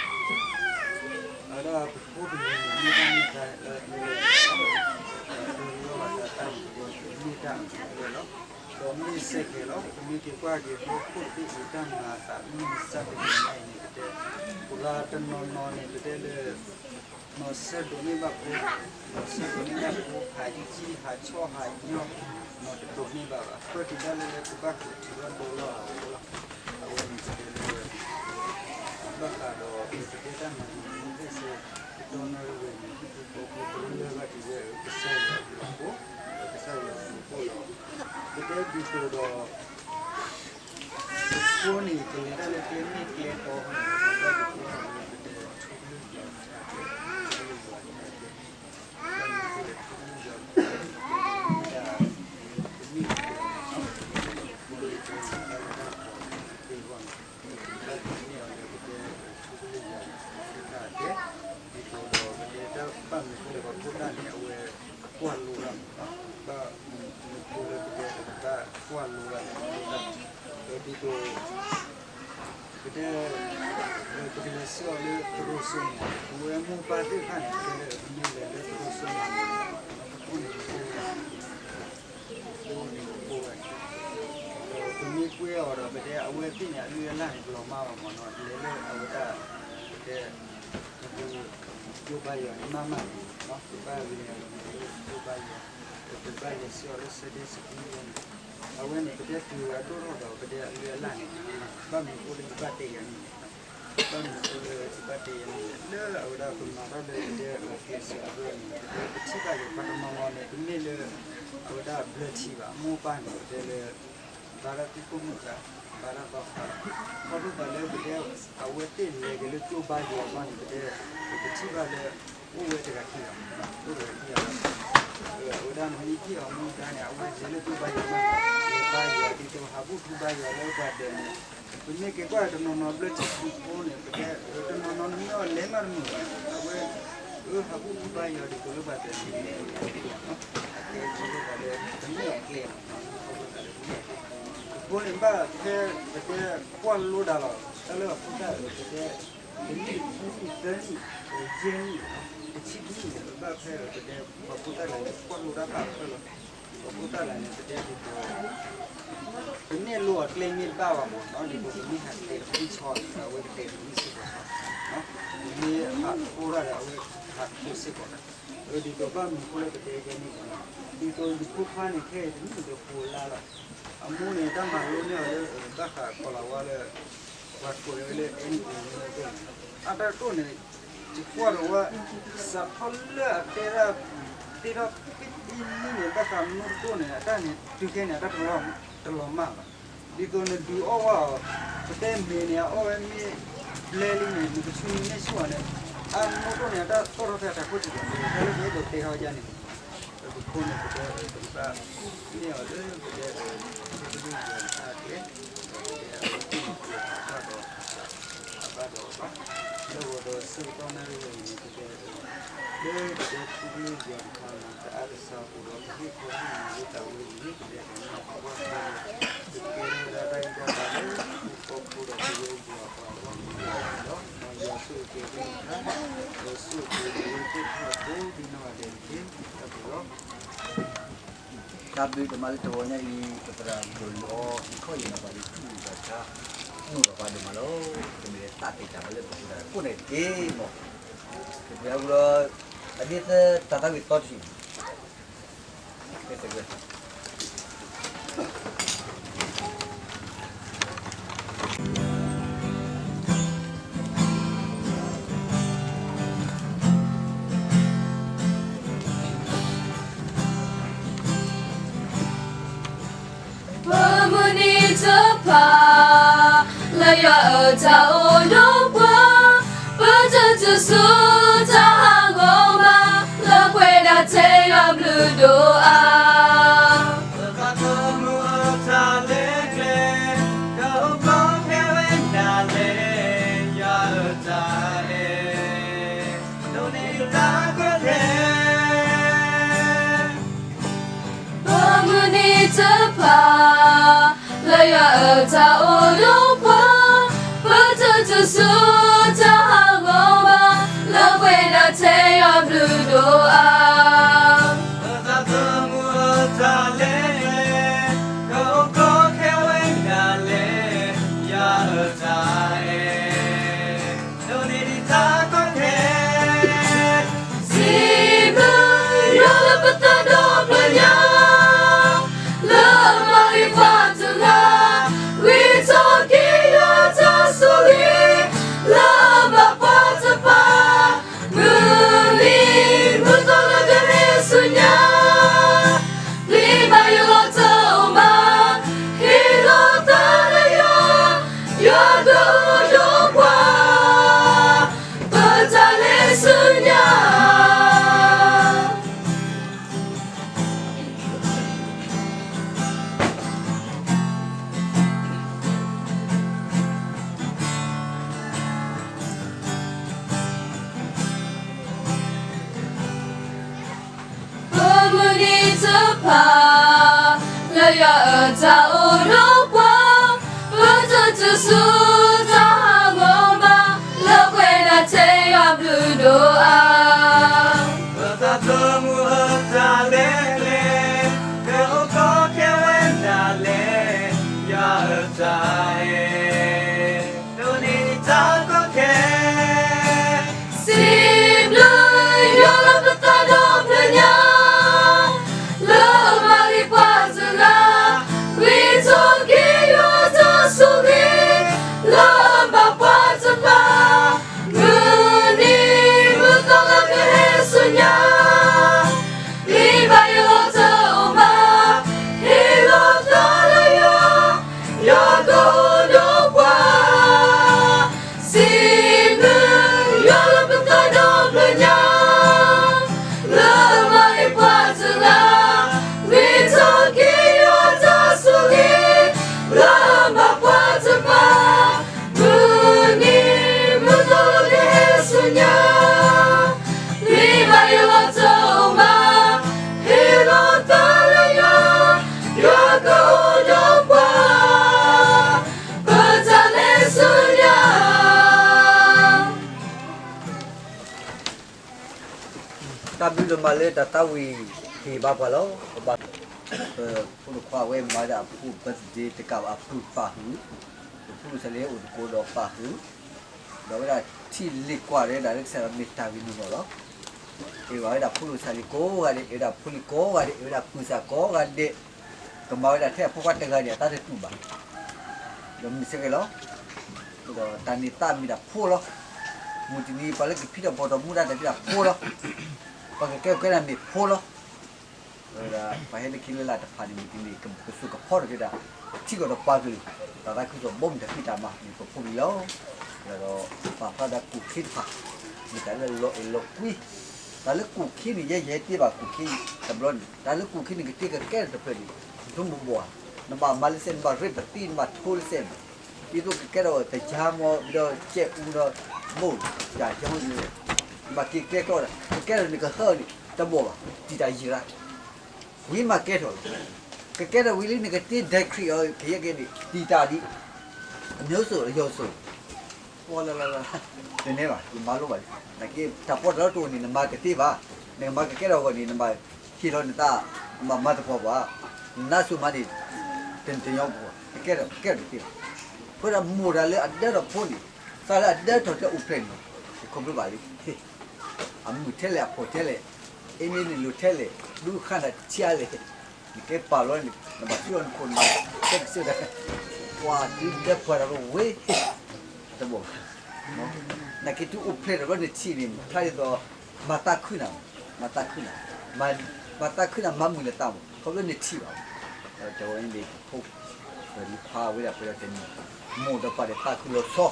အဝဲဒၣ်ပဖိပလံၤန့ၣ် မ့ၢ်တၢ်မ့ၢ်တၢ်လၢအလၢလၢ ဒီးလၢလီၤဘၣ်တၢ်တၢ်န့ၣ် မ့ၢ်တၢ်အလၢလီၤ ဒီးမ့ၢ်စဲးကဲးလီၤ. ပမ့ၢ်က့ၤကွၢ်က့ၤဟီၣ်ခိၣ်သ့ၣ်အံၤတၢ်မၤအသးမ့ၢ်စၢ်တနံၤညါအံၤန့ၣ် ပတဲ ပှၤတနီၤနီၤန့ၣ် ပတဲလၢ နီၢ်ဆၢဒိးန့ၢ်ဘၣ်ဖိ, နီၢ်ဆၢဒိးန့ၢ်ဘၣ်ဖိ ဟးကံၣ် ဟးဆီၣ်ဟးညီၣ်, နီၢ်တဒိးန့ၢ်ဘၣ်ဘၣ်. ဖၢတံၢ်ဒၣ်လဲာ်လၢကဘၣ်ကထံၣ်ဘၣ်ဒိလီၤအဃိလီၤ. အဝဲန့ၣ်ပတဲလၢ ဘၣ်ဃးဒီး ပတဲတၢ်မၤန့ၣ် မ့ၢ်သ့ၣ်စ့ ကတီၢ်နၣ်ရံၣ်ဝဲန့ၣ် ဟံၣ်ဖိဃီဖိကလၢၢ်ဘၣ်က့ၤဝဲ ကစၢ်ယွၤအဘျုးအဖှိၣ်, ဒီးကစၢ်ယွၤအဘျုးအဖှိၣ်ဒီး ပတဲဒ်သိးဒီး အဃိန့ၣ် ကလဲၤတၢ်လၢကျဲမ့ၢ်ကျဲတီန့ၣ် ဘၣ်သ့ၣ်သ့ၣ် ပတဲထူကလုၢ်ယွၤတၢ်ကျဲ, ထူကလုၢ်ယွၤတၢ်ကျဲ, ဘၣ်မနုၤအဃိလဲၣ် ထူကလုၢ်ယွၤတၢ်ကျဲန့ၣ် ပတဲမ့ၢ်ဒၣ် ပမ့ၢ်ကတဲန့ၣ် ပမ့ၢ်ကတဲန့ၣ် တၢ်လၢတၢ်ကပီၤန့ၣ် သ့ၣ်ဂီၢ်န့ၣ် ပဘၣ်သ့ၣ်န့ၢ်အီၤလၢပတဲထူကလုၢ်ယွၤတၢ်ကျဲ, ဒ်သိးဒီးပတဲတၢ်ဘၣ်မနုၤအဃိလဲၣ် ပှၤဖိသၣ်န့ၣ် အဝဲ ကွၢ်လိဒၣ်မး, ဘၣ်မနုၤအဃိလၢပတဲပကဘၣ်ကွၢ်လိဒၣ်လၢပဖိသၣ်, ဒီးဒ်သိး ပတဲ ပကလဲၤဆှၢအီၤလၢသရိာ်စိၤန့ၣ် ပဝဲမိၢ်ပၢ်သ့ၣ်တဖၣ်န့ၣ် ပတဲလၢပမ့ၢ်လဲၤလၢသရိာ်စိၤန့ၣ် ပခိၣ်န့ၣ် ပခိၣ်န့ၣ် ပခိၣ်ဝဲ ဒီးပမ့ၢ်ကွဲအီၤဒီး ပတဲအဝဲသ့ၣ်န့ၣ် အလုၢ်အလၢ်န့ၣ် ပလီၤမၢ်ဘၣ်မးနီၤ လဲၤလၢအဝဲဒၣ် ပတဲ ပကကၠိဘါယွၤန့ၣ် မ့ၢ်မးန့ၣ် ပဘၣ်လဲၤလၢကၠိဘါယွၤ ပဘၣ်လဲၤဆှၢအီၤလၢ Sunday School န့ၣ် အဝဲန့ၣ် ပတဲတုၤဝဲအဒိၣ်ထီၣ်ဒီး ပတဲအလုၢ်အလၢ်န့ၣ် ဘၣ်မနုၤအဃိလၢပဘၣ်တဲယၤန့ၣ် ဘၣ်မနုၤအဃိလၢပဘၣ်တဲယၤန့ၣ် လၢအဝဲဒၣ်ပမၤတၢ်လၢပတဲအကျဲးစၢးအဂီၢ်န့ၣ် ပတဲပထံၣ်ဘၣ်လၢပှၤတနီၤနီၤန့ၣ် တမ့ၢ်လၢ အဝဲဒၣ်ဘျၢထံဘၣ် မိၢ်ပၢ်န့ၣ် ပတဲလၢ ဘါတၢ်သံခိၣ်မုၣ်သး ဘါတၢ်သီသး ခီဖျိသးလၢပတဲ အဝဲသ့ၣ်လဲၤက့ၤလၢကၠိဘါယွၤအဂီၢ်န့ၣ် ပတဲ ပထံၣ်ဘၣ်လၢ အိၣ်ဝဲတဂၤခံဂၤ အိၣ်တဂၤခံဂၤ အဝဲဒၣ်မ့ၢ်ထံၣ်အီၤမူဒါန့ၣ် အဝဲလဲၤလၢကၠိဘါယွၤမး လဲၤဘါယွၤဒ်သိးဟးဘူၣ်ထူဘါယွၤလၢပှၤဒၢးန့ၣ် ပမ့ၢ်က့ၤကွၢ်တနီၤနီၤဘျၢထံခူဖိန့ၣ် ပတဲ တနီၤနီၤနမ့ၢ်အီၤလဲၤမးတမုာ်ဘၣ် အဝဲ အၢ ဟးဘူၣ်ထူဘါယွၤဒ်သိးလၢပှၤဒၢးန့ၣ် အကဲခီဖျိသးလၢ တမ့ၢ်အကျဲ အဃိန့ၣ် ဘၣ်ဖဲပတဲကွၢ်လိဒၣ်လီၤ တၢ်လၢအဖိသၣ်အၢ ပတဲ တနံၣ်ခံနံၣ်သၢနံၣ် ယဲၢ်နံၣ် တဆံတနံၣ်န့ၣ် ပဘၣ်ဖဲဒီးပတဲ ပှၤဖိသၣ်တဂၤန့ၣ် ကွၢ်လိတၢ်ဘၣ်ဖဲလီၤ ပှၤဖိသၣ်တဂၤန့ၣ် ပတဲဒ်သိး ပနဲၣ်လိအီၤကျဲမ့ၢ်တဘၣ်ဘၣ်မးနီၤ ဒ်သိးပမ့ၢ်ဟးတဲတဖုဆီန့ၣ် အဝဲကတဲတဖုစ့ၢ်ကီး ပမ့ၢ်ဟးဖိတၢ်ဒီး အဝဲဟးဖိစ့ၢ်ကီး ဒ်သိးဘၣ်မနုၤအဃိလၢပတဲယဲန့ၣ် ဒ်သိးယဖိခွါန့ၣ် ခဲအံၤတနံၣ်ဒီးဃိးလါလီၤ. အမိၢ်န့ၣ် တၢ်မၤလိန့ၢ်အီၤလၢ ဘၣ်ဃးကီၤလၤဝါလၢ ပှၤကိးဝဲလၢ အဲၣ်နံၣ်အူ မ့ၢ်အသိးန့ၣ် အတၢ်ကတိၢ်န့ၣ် ယကွၢ်ဒီးဝဲ စးထီၣ်လၢအတဲဒၣ် တဲထီၣ်ဖဲအံၤန့ၣ် ဘၣ်ဃးမ့ၣ်အူတကိၣ်န့ၣ် အတၢ်န့ၣ် တုၤခဲန့ၣ် အတၢ်တလီၤမၢ်ဘၣ်. ဒ်သိးနဒုးအီၣ်ဝဲအီၤ ပတဲမ့ၤန့ၣ် အအီၣ်ဝဲမ့ၣ်ဘျဲလံန့ၣ် နကဆူနမ့ၣ်ဆူၣ်အီၤန့ၣ် အမ့ၣ်အူတကိၣ်န့ၣ် အတၢ်သီၣ်ထီၣ်ဖဲအတၢ်ခိၣ်တံၢ်ဘၣ်. တၢ်လၢပအဲၣ်ဒိးတဲထီၣ်ယါန့ၣ် ပခိၣ်န့ၣ် ပတဲပကဘၣ်န့ၢ်အီၤလၢပတဲ သုကလုၢ်ယွၤတဖၣ်အကျဲ ဒီးပတဲအဝဲသ့ၣ်န့ၣ် ပကဘၣ်ဒီး အဘၣ်ဒီးအဘၣ် လၢဂီၤဒီးဆၢကတီၢ်နၣ်ရံၣ်ဝဲအံၤန့ၣ် ပတဲ လၢပတဲသုကလုၢ်ယွၤတဖၣ်န့ၣ် တအါတစှၤပူၤဒီး ပဟ့ၣ်ခီဟ့ၣ်နီၤလၢတၢ်ဝဲအံၤန့ၣ် ပတဲပှၤနီၢ်ပှၤကွၢ်ဖိန့ၣ် ကကဲထီၣ်ဝဲဒၣ်တၢ်ဂံၢ်တၢ်ဘါလၢ ပကီၢ်ဖိဒီးပဝဲယွၤပှၤအဂီၢ်န့ၣ်လီၤ. မ်ယွၤဆိၣ်ဂ့ၤက့ၤအဂ့ၢ်တဖၣ် ဒီးဆိၣ်ဂ့ၤက့ၤပဝဲသ့ၣ်တဖၣ်ကိးဒ်နီၢ်ဂၤဒဲးတက့ၢ်. တၢ်ဘျုးလီၤ. တၢ်ဘျုးဒိၣ်မးလၢတဂီၤညါအံၤ ပသရၣ်ဒိၣ်လီၤ ဟံးခီအံၤန့ၣ် ပှၤလၢထူၣ်လီၤသး နီၢ်ပှၤဒိၣ်မးလီၤ. တမ့ၢ်တၢ်သ့ၣ်တၢ်ဘၣ်လၢပသရၣ်ကိးန့ၣ်တက့ၢ်မး. တပှဲၤအူလီၤ အဒ်သတးသးဝံၣ်သီတဆံ ပမုၢ်နံၤတဖၣ် လၢယွၤအတၢ်အိၣ်ဒီးပှၤ ပတတုၤဆူတၢ်ဟးဂီၤဘၣ် လၢပှဲၤဒၣ်ထဲယွၤဘျုးဒိၣ်အါ ပသးသမူအတၢ်လဲၤကျဲ ကအိၣ်ကီခဲဝဲဒၣ်လဲၣ် ယွၤအတၢ်အဲၣ် ဒိးန့ၢ်တၢ်ကီခဲ ပမုၢ်နံၤတဖၣ် လၢယွၤအတၢ်အိၣ်ဒီးပှၤ ပတတုၤဆူတၢ်ဟးဂီၤဘၣ် လၢပှဲၤဒၣ်ထဲယွၤဘျုးဒိၣ်အါ ပသးသမူအတၢ်လဲၤကျဲ ကအိၣ်ကီခဲဝဲဒၣ်လဲၣ် ယွၤအတၢ်အဲၣ် ဒိးန့ၢ်တၢ်ကီခဲ စံးဘျုးယွၤလၢပသးဒီဖျၢၣ်ညါ လၢအမၤဂ့ၤပှၤတဂၤ ဂံၢ်ထီၣ်က့ၤယွၤအတၢ်ဆိၣ်ဂ့ၤ လၢအဘၣ်ပှၤတဖၣ် မုၢ်နံၤမုၢ်သီလၢကဟဲဆူညါ ပျံၤဘၣ်ယလီၤတအိၣ်ဘၣ် ဟ့ၣ်လီၤသးလၢယွၤ ယွၤကအိၣ်ဒီးပှၤ ပတၢ်လဲၤဆူညါ ပမုၢ်နံၤတဖၣ် လၢယွၤအတၢ်အိၣ်ဒီးပှၤ ပတတုၤဆူတၢ်ဟးဂီၤဘၣ် လၢပှဲၤဒၣ်ထဲယွၤဘျုးဒိၣ်အါ ပသးသမူအတၢ်လဲၤကျဲ ကအိၣ်ကီခဲဝဲဒၣ်လဲၣ် ယွၤအတၢ်အဲၣ် ဒိးန့ၢ်တၢ်ကီခဲ စံးဘျုးယွၤလၢပသးဒီဖျၢၣ်ညါ လၢအမၤဂ့ၤပှၤတဂၤ ဂံၢ်ထီၣ်က့ၤယွၤအတၢ်ဆိၣ်ဂ့ၤ လၢအဘၣ်ပှၤတဖၣ် မုၢ်နံၤမုၢ်သီလၢကဟဲဆူညါ ပျံၤဘၣ်ယလီၤတအိၣ်ဘၣ် ဟ့ၣ်လီၤသးလၢယွၤ ယွၤကအိၣ်ဒီးပှၤ စံးဘျုးယွၤလၢပသးဒီဖျၢၣ်ညါ လၢအမၤဂ့ၤပှၤတဂၤ ဂံၢ်ထီၣ်က့ၤယွၤအတၢ်ဆိၣ်ဂ့ၤ လၢအဘၣ်ပှၤတဖၣ် မုၢ်နံၤမုၢ်သီလၢကဟဲဆူညါ ပျံၤဘၣ်ယလီၤတအိၣ်ဘၣ် ဟ့ၣ်လီၤသးလၢယွၤ ယွၤကအိၣ်ဒီးပှၤ ပတၢ်လဲၤဆူညါ တၢ်ဘျုးဒိၣ်မးလၢတၢ်သးဝံၣ်ဟ့ၣ်ဘၣ်ပှၤလီၤ. ပဘၣ် ပဖိဒိၣ်ခွါဝဲမၤဝဲဒၣ်အဖိ birthday တကးဘၣ် အပုၢ်ပာ်ဟုၣ်, ပဖိဒိၣ်စၢ်လံၤအိၣ်သကိးဒီးပာ်ဟုၣ်, ဒီးဝဲဒၣ်ထံၣ်လ့ၣ်ကွၢ်ဝဲဒၣ်လၢကစၢ်ယွၤမ့ၢ်တၢ်ဂ့ၤန့ၣ်လီၤ. အဲၣ်ဘၣ်ဝဲဒၣ်ဖိဒိၣ်စၢ်လံၤကိးဂၤဒဲး, အဲၣ်ဝဲဒၣ်ဖိလံၤကိးဂၤဒဲး, အဲၣ်ဝဲဒၣ်ပုၢ်စၢ်ကိးဂၤဒဲး, ကမၤဝဲဒၣ်ထဲအဖိခွါတဂၤန့ၣ် အသးတတူၢ်ဘၣ်. ဒီးမ့ၢ်စ့ၢ်ကီးလီၤ. ဒီးတၢ်န့ၣ်သးမ့ၢ်ဒၣ်ဖိလီၤ. မုၢ်တနံၤပှၤလၢကဖံးတၢ်ဘီၣ်တၢ်မူဒါတၢ်ဖံးတၢ်ဖိလီၤ, ပှၤကကဲထီၣ်ကဲထီၣ်မ့ၢ်ဖိလီၤ. ဝဲဒၣ်ပှၤဟဲလၢခံလၢလာ်တဖၣ်န့ၣ် မုၢ်တနံၤကကဆိၣ်ကဖီထီၣ်က့ၤတၢ် ထံကီၢ်ဒီးပှၤကလုာ် တၢ်သးခုကစီၣ်ဘီမုၢ်တၢ်ဖံးတၢ်မၤမ့ၢ်ပဖိပလံၤလီၤ. ဒီးပာ်ဖျါဒၣ်ကူၣ်ခ့တဖၣ် မ့ၢ်တၢ်လၢလီၤအဲၣ်လီၤကွံ တၢ်လၢကူၣ်ခ့န့ၣ် ယဲယဟဲတ့ဘၣ်ကူၣ်ခ့တဘျီန့ၣ် တၢ်လၢကူၣ်ခ့န့ၣ် ကတ့ကကဲထီၣ်တဖျၢၣ်န့ၣ် ဒိမုၢ်ဘီၣ်ဧါ, နဘၣ်မၤလၢစဲး နဘၣ်ရ့ပသံ နဘၣ်ထိလၢစဲးန့ၣ် ဒ်သိးကကဲထီၣ်တယါမီၤ ဘျီကဲအူဒီးမိၢ် တၢ်ယါမီၤန့ၣ် နဘၣ်က့ၤကဲကျီဒီး ကကဲထီၣ်နကဟၢန့ၣ် တဘီၣ်ဘၣ် တံာ်တၢ်ယံၤရၣ် ဝံၤမးကဲထီၣ်လီၤ. ကကဲထီၣ်ဝံၤလံ နကတ့ဒဲခရံာ်အီၤ ကယဲၢ်ကဲန့ၣ် တံာ်တၢ်ဒ် အမျိုးစုံ အရောင်စုံ ပီလၢလၢလၢ တန့ၢ်ဘၣ် ယမၤလိဘၣ်လံ. နာ်က့ တၢ်ပီးတၢ်လီတအိၣ်န့ၣ် နမၤကသ့ဘၣ်. နကမၤကကဲထီၣ်အဂီၢ်န့ၣ် နဘၣ်ဟ့ၣ်လီၤနသး နဘၣ်မၤသပှၢ်ပှၢ် နနါစိၤမးန့ၣ် တနံၤတညီဘၣ် ကကဲထီၣ် ကကဲထီၣ်တသ့ဘၣ်. အဃိဒီးမိၢ်တၢ်လၢအဒၢထီၣ်ဖိန့ၣ် သးလၢအဒၢထီၣ်ထဲအိၣ်ဖျဲၣ်န့ၣ် ယခီဖျိဘၣ်လံ အမုာ်ထဲလဲၣ် အဖှီၣ်ထဲလဲၣ် အ့န့ၣ်န့ၣ်လိၣ်ထဲလဲၣ် ဒူဃၣ်နၤတဆံးလဲၣ် နကဲပာ်လီၤန့ၣ် နဘၣ်သူၣ်လီၤနခိၣ်နဘၣ် ကဲကစၢၢ်ဒၣ် ပှၤဒုဒၢပှၤတၢ်ကဝ့ၤ တဘီၣ်ဘၣ်. နာ်က့တုၤအိၣ်ဖျဲၣ်ထီၣ်ဘျီနထံၣ်န့ၣ် ဖျါဒ်သိး မၤသးခုနၤ မၤသးခုနၤ မၤသးခုနၤ မၤမုာ်နသးမး ခီဖျိနထံၣ်ဘၣ်. တဝဲန့ၣ် ဖိ ပှဲၤလံဖးဝဲဒၣ်ပှဲၤဒီးတနံၤ မိၢ်ဒီးပၢ်ဒီးသးခုလီၤဆီ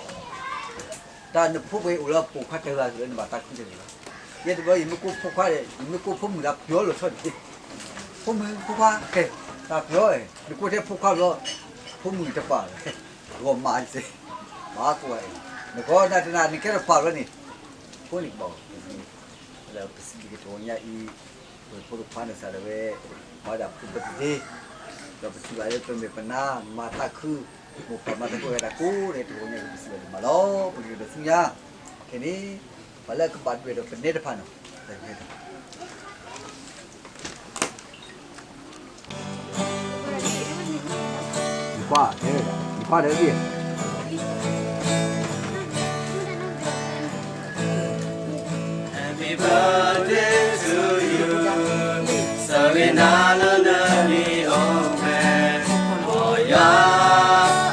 တၢ်နဖိပှဲၤအိၣ်လၢပိာ်ခွါတဂၤလၢနဘၣ်သးခုတဂ့ၤလီၤ. ယဲတဘျီယမ့ၢ်ကိးဖိခွါဒီး ယမ့ၢ်ကိးဖိမုၣ်ဒီးပျီလီၤဆီန့ၣ် ဖိမုၣ်ဖိခွါ ကဲ တၢ်ပျီ နကိးထဲဖိခွါဘျီ ဖိမုၣ်တပာ်လီၤ ဂီၢ်မးစ့ၢ် မၤကိးဝဲ နကီနၤတနၤနကဲထီၣ်ပာ်လီၤန့ၣ် ဖိန့ၣ်ကဘၣ် လၢပစံးဘျုးက့ၤတဂီၤညါအံၤ ပဖိတခွါန့ၣ်စးဒၣ်ဝဲ မၤဝဲဒၣ် Happy Birthday ဒီးပထံၣ်ဘၣ်လၢပမဲာ်ပနါ မၤသးခု မိၢ်ပၢ်မၤသးခုဝဲဒၣ်ကိးဂၤဒဲး တဂီၤညါအံၤ ပစံးဘျုးဒိၣ်မးလီၤ. ပကဒိးဆူညါ ခဲန့ၣ် ပှၤလၢအကဘၣ်ဒွဲၣ်ဒီးပနဲတဖၣ်န့ၣ် နကွၢ် နကွၢ်ဒီး Happy birthday to you စၤရ့နၤလၢနနံၤအိၣ်ဖျဲၣ် မ်ယွၤ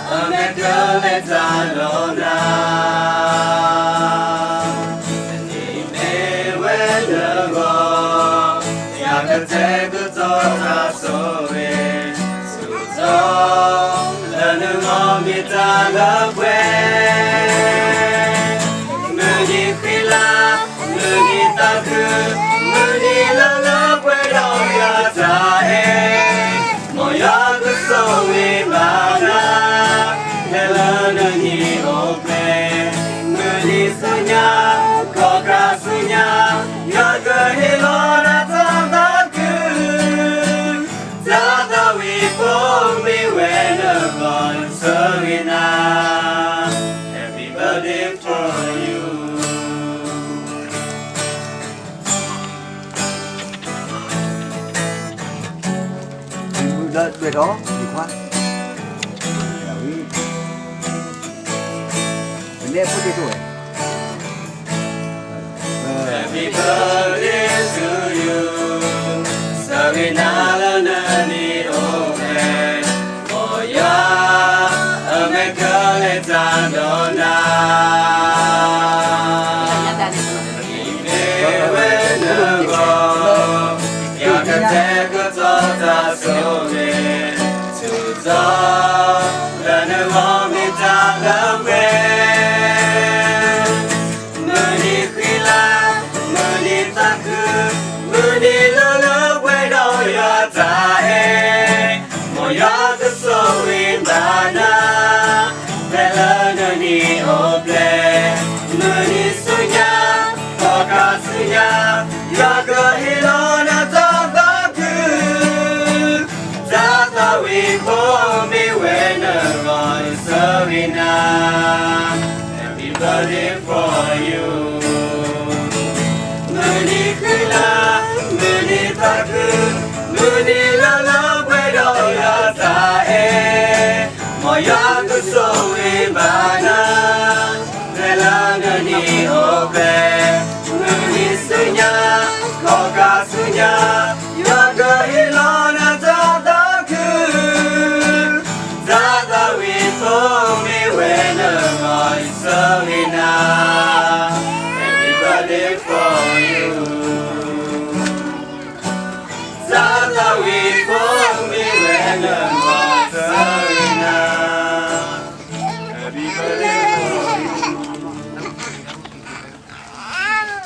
အမဲာ်ညါလဲၤတၢ်လီၤနၤ တနံၤမ့ၢ်ဝဲလၢဂီၤ ယကတဲာ်ကတီၤတၢ်ဆိၣ်ဂ့ၤ ဆူၣ်ထီၣ် လၢနဂီၢ်မ့ၢ်တၢ်လၢပှဲၤ မုၢ်နံၤဃံလၤ မုၢ်နံၤသးခု မုၢ်နံၤလၢလၢပှဲၤဒီးယွၤတၢ်အဲၣ် မ်ယွၤကဆိၣ်ဂ့ၤဘၣ်နၤ ဖဲလၢနနံၤအိၣ်ဖျဲၣ် မုၢ်နံၤဆူညါ ခီၣ်ခါဆူညါ ယွၤကဟ့ၣ်လီၤနၤတၢ်သးခု တၢ်သးဝံၣ်ဖိမ့ၢ်ဝဲနဂီၢ် ဆၢဂ့ၤနၤ Happy birthday to you မုၢ်လၢဒွဲၣ်ထီၣ် ယခွါ ဝံၤ ပနဲဖိတ့ၢ်တအိၣ်ဝဲ Happy birthday to you စၤရ့နၤလၢနနံၤအိၣ်ဖျဲၣ် မ်ယွၤအမဲာ်ညါလဲၤတၢ်လီၤနၤ မ့ၢ်ဝဲနဂီၢ် ယွၤကတဲာ်ကတီၤတၢ်ဆိၣ်ဂ့ၤ ဆူၣ်ထီၣ် လၢနဂီၢ်မ့ၢ်တၢ်လၢပှဲၤ မုၢ်နံၤဃံလၤ မုၢ်နံၤသးခု မုၢ်နံၤလၢလၢပှဲၤဒီးယွၤတၢ်အဲၣ် မ်ယွၤကဆိၣ်ဂ့ၤဘၣ်နၤ ဖဲလၢနနံၤအိၣ်ဖျဲၣ် မုၢ်နံၤဆူညါ ခီၣ်ခါဆူညါ ယွၤကဟ့ၣ်လီၤနၤတၢ်သးခု တၢ်သးဝံၣ်ဖိမ့ၢ်ဝဲနဂီၢ် ဆၢဂ့ၤနၤ Happy birthday for you မုၢ်နံၤဃံလၤ မုၢ်နံၤသးခု မုၢ်နံၤလၢလၢပှဲၤဒီးယွၤတၢ်အဲၣ် မ်ယွၤကဆိၣ်ဂ့ၤဘၣ်နၤ ဖဲလၢနနံၤအိၣ်ဖျဲၣ် မုၢ်နံၤဆူညါ ခီၣ်ခါဆူညါ ယွၤကဟ့ၣ်လီၤနၤတၢ်သးခု တၢ်သးဝံၣ်ဖိမ့ၢ်ဝဲနဂီၢ် ယဆၢဂ့ၤနၤ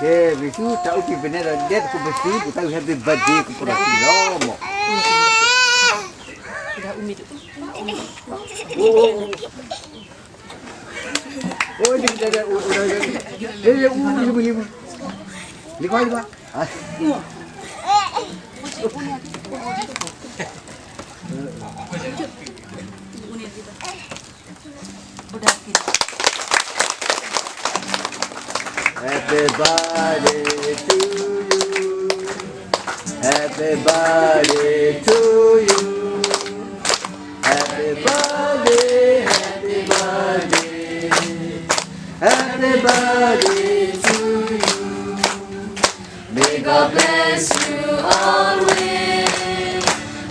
ကဲ ပဆူတၢ်အုၣ်က့ၤပနဲဒီး ဒဲးတကိးပစု ပတၢ်အုၣ် happy birthday ကပီၤထီၣ်က့ၤလီၤမၢ်. အိၣ် အိၣ် အိၣ် လံ လံ လံ လံ လံ လံ Happy birthday to you. Happy birthday to you. Happy birthday, happy birthday. Happy birthday to you. May God bless you always.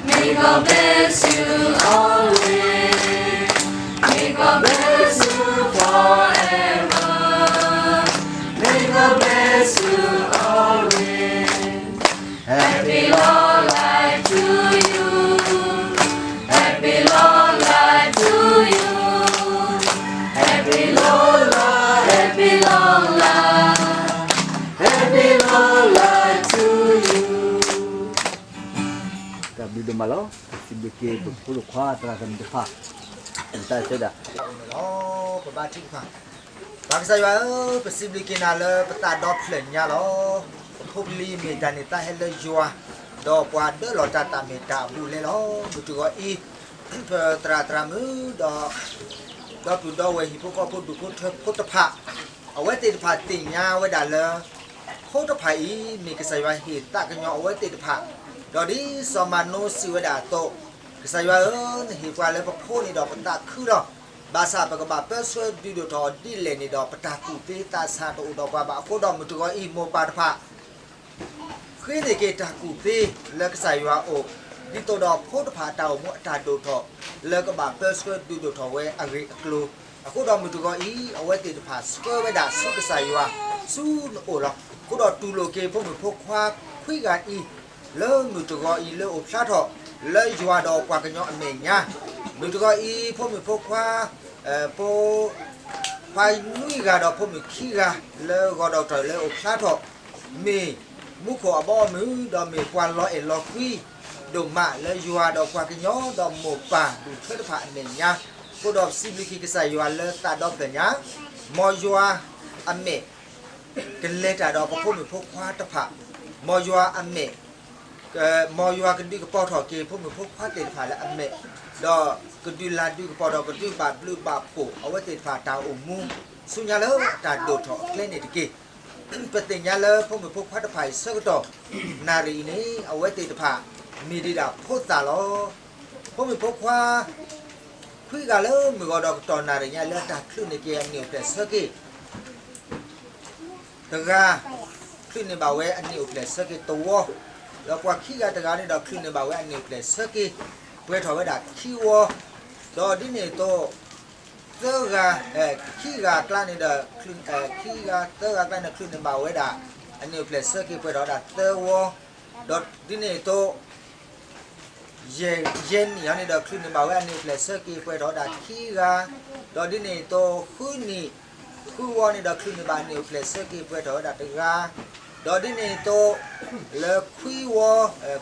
May God bless you always. May God bless you forever. May God bless you always. Happy long life to you. Happy long life to you. Happy long life, happy long life. Happy long life to you. တၢ်ဘျုးဒိၣ်မးလီၤ. ပစံးဘျုးက့ၤ ပဖိပလံၤခွါသရၣ်သမါတဖၣ် တၢ်ဆၢဒၣ် လီၤ ပဘါထုကဖၣ်. ပၢ်ကစၢ်ယွၤဧၢ, ပစံးဘျုးက့ၤနၤလၢပသးဒီဖျၢၣ်ညါလီၤ. ပဖိပလံၤမ့ၢ်တၢ်န့ၢ်သါဟဲလၢယွၤ, ဒီးပှၤဒၢလီၤတၢ်တၢ်မ့ၢ်တၢ်အဘူးအလဲလီၤ. မုၢ်တဂီၤအံၤ ပသရၣ်သရၣ်မုၣ်ဒီး ဒီပုၢ်ဒီဝဲၢ်ဟံၣ်ဖိဃီဖိဒူၣ်ဖိထၢဖိတဖၣ်, အဝဲသ့ၣ်တဖၣ်သ့ၣ်ညါဝဲဒၣ်လၢ ဖိတဖၣ်အံၤ မ့ၢ်ကစၢ်ယွၤဟ့ၣ်သးကညီၤအဝဲသ့ၣ်တဖၣ်, ဒီးဒ်စီၤမၤနိစံးဝဲဒၣ်အသိး, ကစၢ်ယွၤဧၢ, နဟ့ၣ်ပှၤလၢပဖိန့ၣ်ဒီးပသးခုလီၤ. ဘၣ်ဆၣ်ပကဘၣ်ပၢဆှၢဒုးဒိၣ်ထီၣ်အီၤဒ်လဲၣ်န့ၣ်ဒီး ပတၢ်ကူၣ်သ့သးဆးတအိၣ်ဒီးပှၤဘၣ်. အဃိဒီးမုၢ်တဂီၤအံၤ မိၢ်ပၢ်တဖၣ် ဃ့န့ၢ်က့ၤတၢ်ကူၣ်သ့လၢကစၢ်ယွၤအအိၣ်, ဒ်သိးဒီးဖိတဖၣ်အတၢ်အိၣ်မူအတၢ်ဒိၣ်ထီၣ် လၢကဘၣ်ပၢဆှၢဒုးဒိၣ်ထီၣ်ဝဲအဂ့ၢ်အကျိၤ, အဃိဒီးမုၢ်တဂီၤအံၤ အဝဲသ့ၣ်တဖၣ်ဆှၢဝဲဒၣ်ဆူကစၢ်ယွၤ ဆူနအိၣ်လီၤ. အဃိဒီးတူၢ်လိာ်က့ၤဖိမုၣ်ဖိခွါခွံဂၤအံၤ လၢမုၢ်တဂီၤအံၤလၢအိၣ်ဖျါထီၣ် လၢယွၤဒီးပှၤကညီအမဲာ်ညါ, မုၢ်တဂီၤအံၤ ဖိမုၣ်ဖိခွါ ဖိ ခွါနွံဂၤဒီးဖိမုၣ်ခံဂၤ လၢဂီၤဒီးကတီၢ်လၢအိၣ်ဖျါထီၣ် မ့ၢ်မူခိၣ်အဘီအမုၢ် ဒီးမ့ၢ်ပှၤလီၤအဲၣ်လီၤကွံ ဒိၣ်မးလၢယွၤဒီးပှၤကညီဒီးမိၢ်ပၢ်ဒူၣ်ထၢတဖၣ်အမဲာ်ညါ, အဃိဒီးပစံးဘျုးက့ၤကစၢ်ယွၤလၢသးဒီဖျၢၣ်ညါ, မ်ယွၤအမဲာ် ကလဲၤတၢ်ဒီးပဖိမုၣ်ဖိခွါတဖၣ်, မ်ယွၤအမဲာ် မ်ယွၤကဒုးကပီၤထီၣ်က့ၤဖိမုၣ်ဖိခွါသ့ၣ်တဖၣ်လၢအမဲာ်, ဒီးကဒုးလၤဒုးကပီၤဒီးကဒုးဘၣ်ဘျုးဘၣ်ဖှိၣ်အဝဲသ့ၣ်တဖၣ်တၢ်အိၣ်မူ ဆူညါလၢတၢ်ဒိၣ်ထီၣ်အကျဲန့ၣ်တက့ၢ်. ပသ့ၣ်ညါလၢဖိမုၣ်ဖိခွါတဖၣ်အံၤဆၢကတီၢ် နၣ်ရံၣ်အံၤန့ၣ် အဝဲသ့ၣ်တဖၣ် မ့ၢ်ဒံးဒၣ်ဖိသၣ်လီၤ. ဖိမုၣ်ဖိခွါ ခွံဂၤလၢမုၢ်ဂီၤဒီးကတီၢ်နၣ်ရံၣ်ညါလၢတၢ်ချုးန့ၢ်က့ၤအနံၣ်အိၣ်ဖျဲၣ်ဆၢက့ၤ တဂၤ ချုးန့ၢ်ဘၣ်ဝဲအနံၣ်အိၣ်ဖျဲၣ်ဆၢက့ၤတဝီ, ဒီးပှၤခံဂၤတဂၤန့ၣ်ဒီး ချုးန့ၢ်ဘၣ်ဝဲအနံၣ်အိၣ်ဖျဲၣ်ဆၢက့ၤ ပှဲၤထီၣ်ဝဲဒၣ်ခံဝီ, ဒီးဒ်န့ၣ်အသိး သၢဂၤ ခံဂၤအကျါန့ၣ်ဒီး ခံဂၤသၢဂၤအကျါန့ၣ် ချုးန့ၢ်ဘၣ်ဝဲဒၣ် အနံၣ်အိၣ်ဖျဲၣ်ဆၢက့ၤပှဲၤထီၣ်ဝဲဒၣ်သၢဝီ, ဒီးဒ်န့ၣ်အသိး ယဲၢ်နံၣ်အံၤန့ၣ်ဒီး ချုးန့ၢ်ဘၣ်ဝဲအနံၣ်အိၣ်ဖျဲၣ်ဆၢက့ၤပှဲၤထီၣ်ဝဲဒၣ်ခံဂၤ, ဒီးဒ်န့ၣ်အသိး ဃုနံၣ် ဃုဝီန့ၣ်ဒီး ချုးန့ၢ်ဘၣ်အနံၣ်အိၣ်ဖျဲၣ်ဆၢက့ၤပှဲၤထီၣ်ဝဲဒၣ်တဂၤ, ဒီးဒ်န့ၣ်အသိး လၢခွံဝီ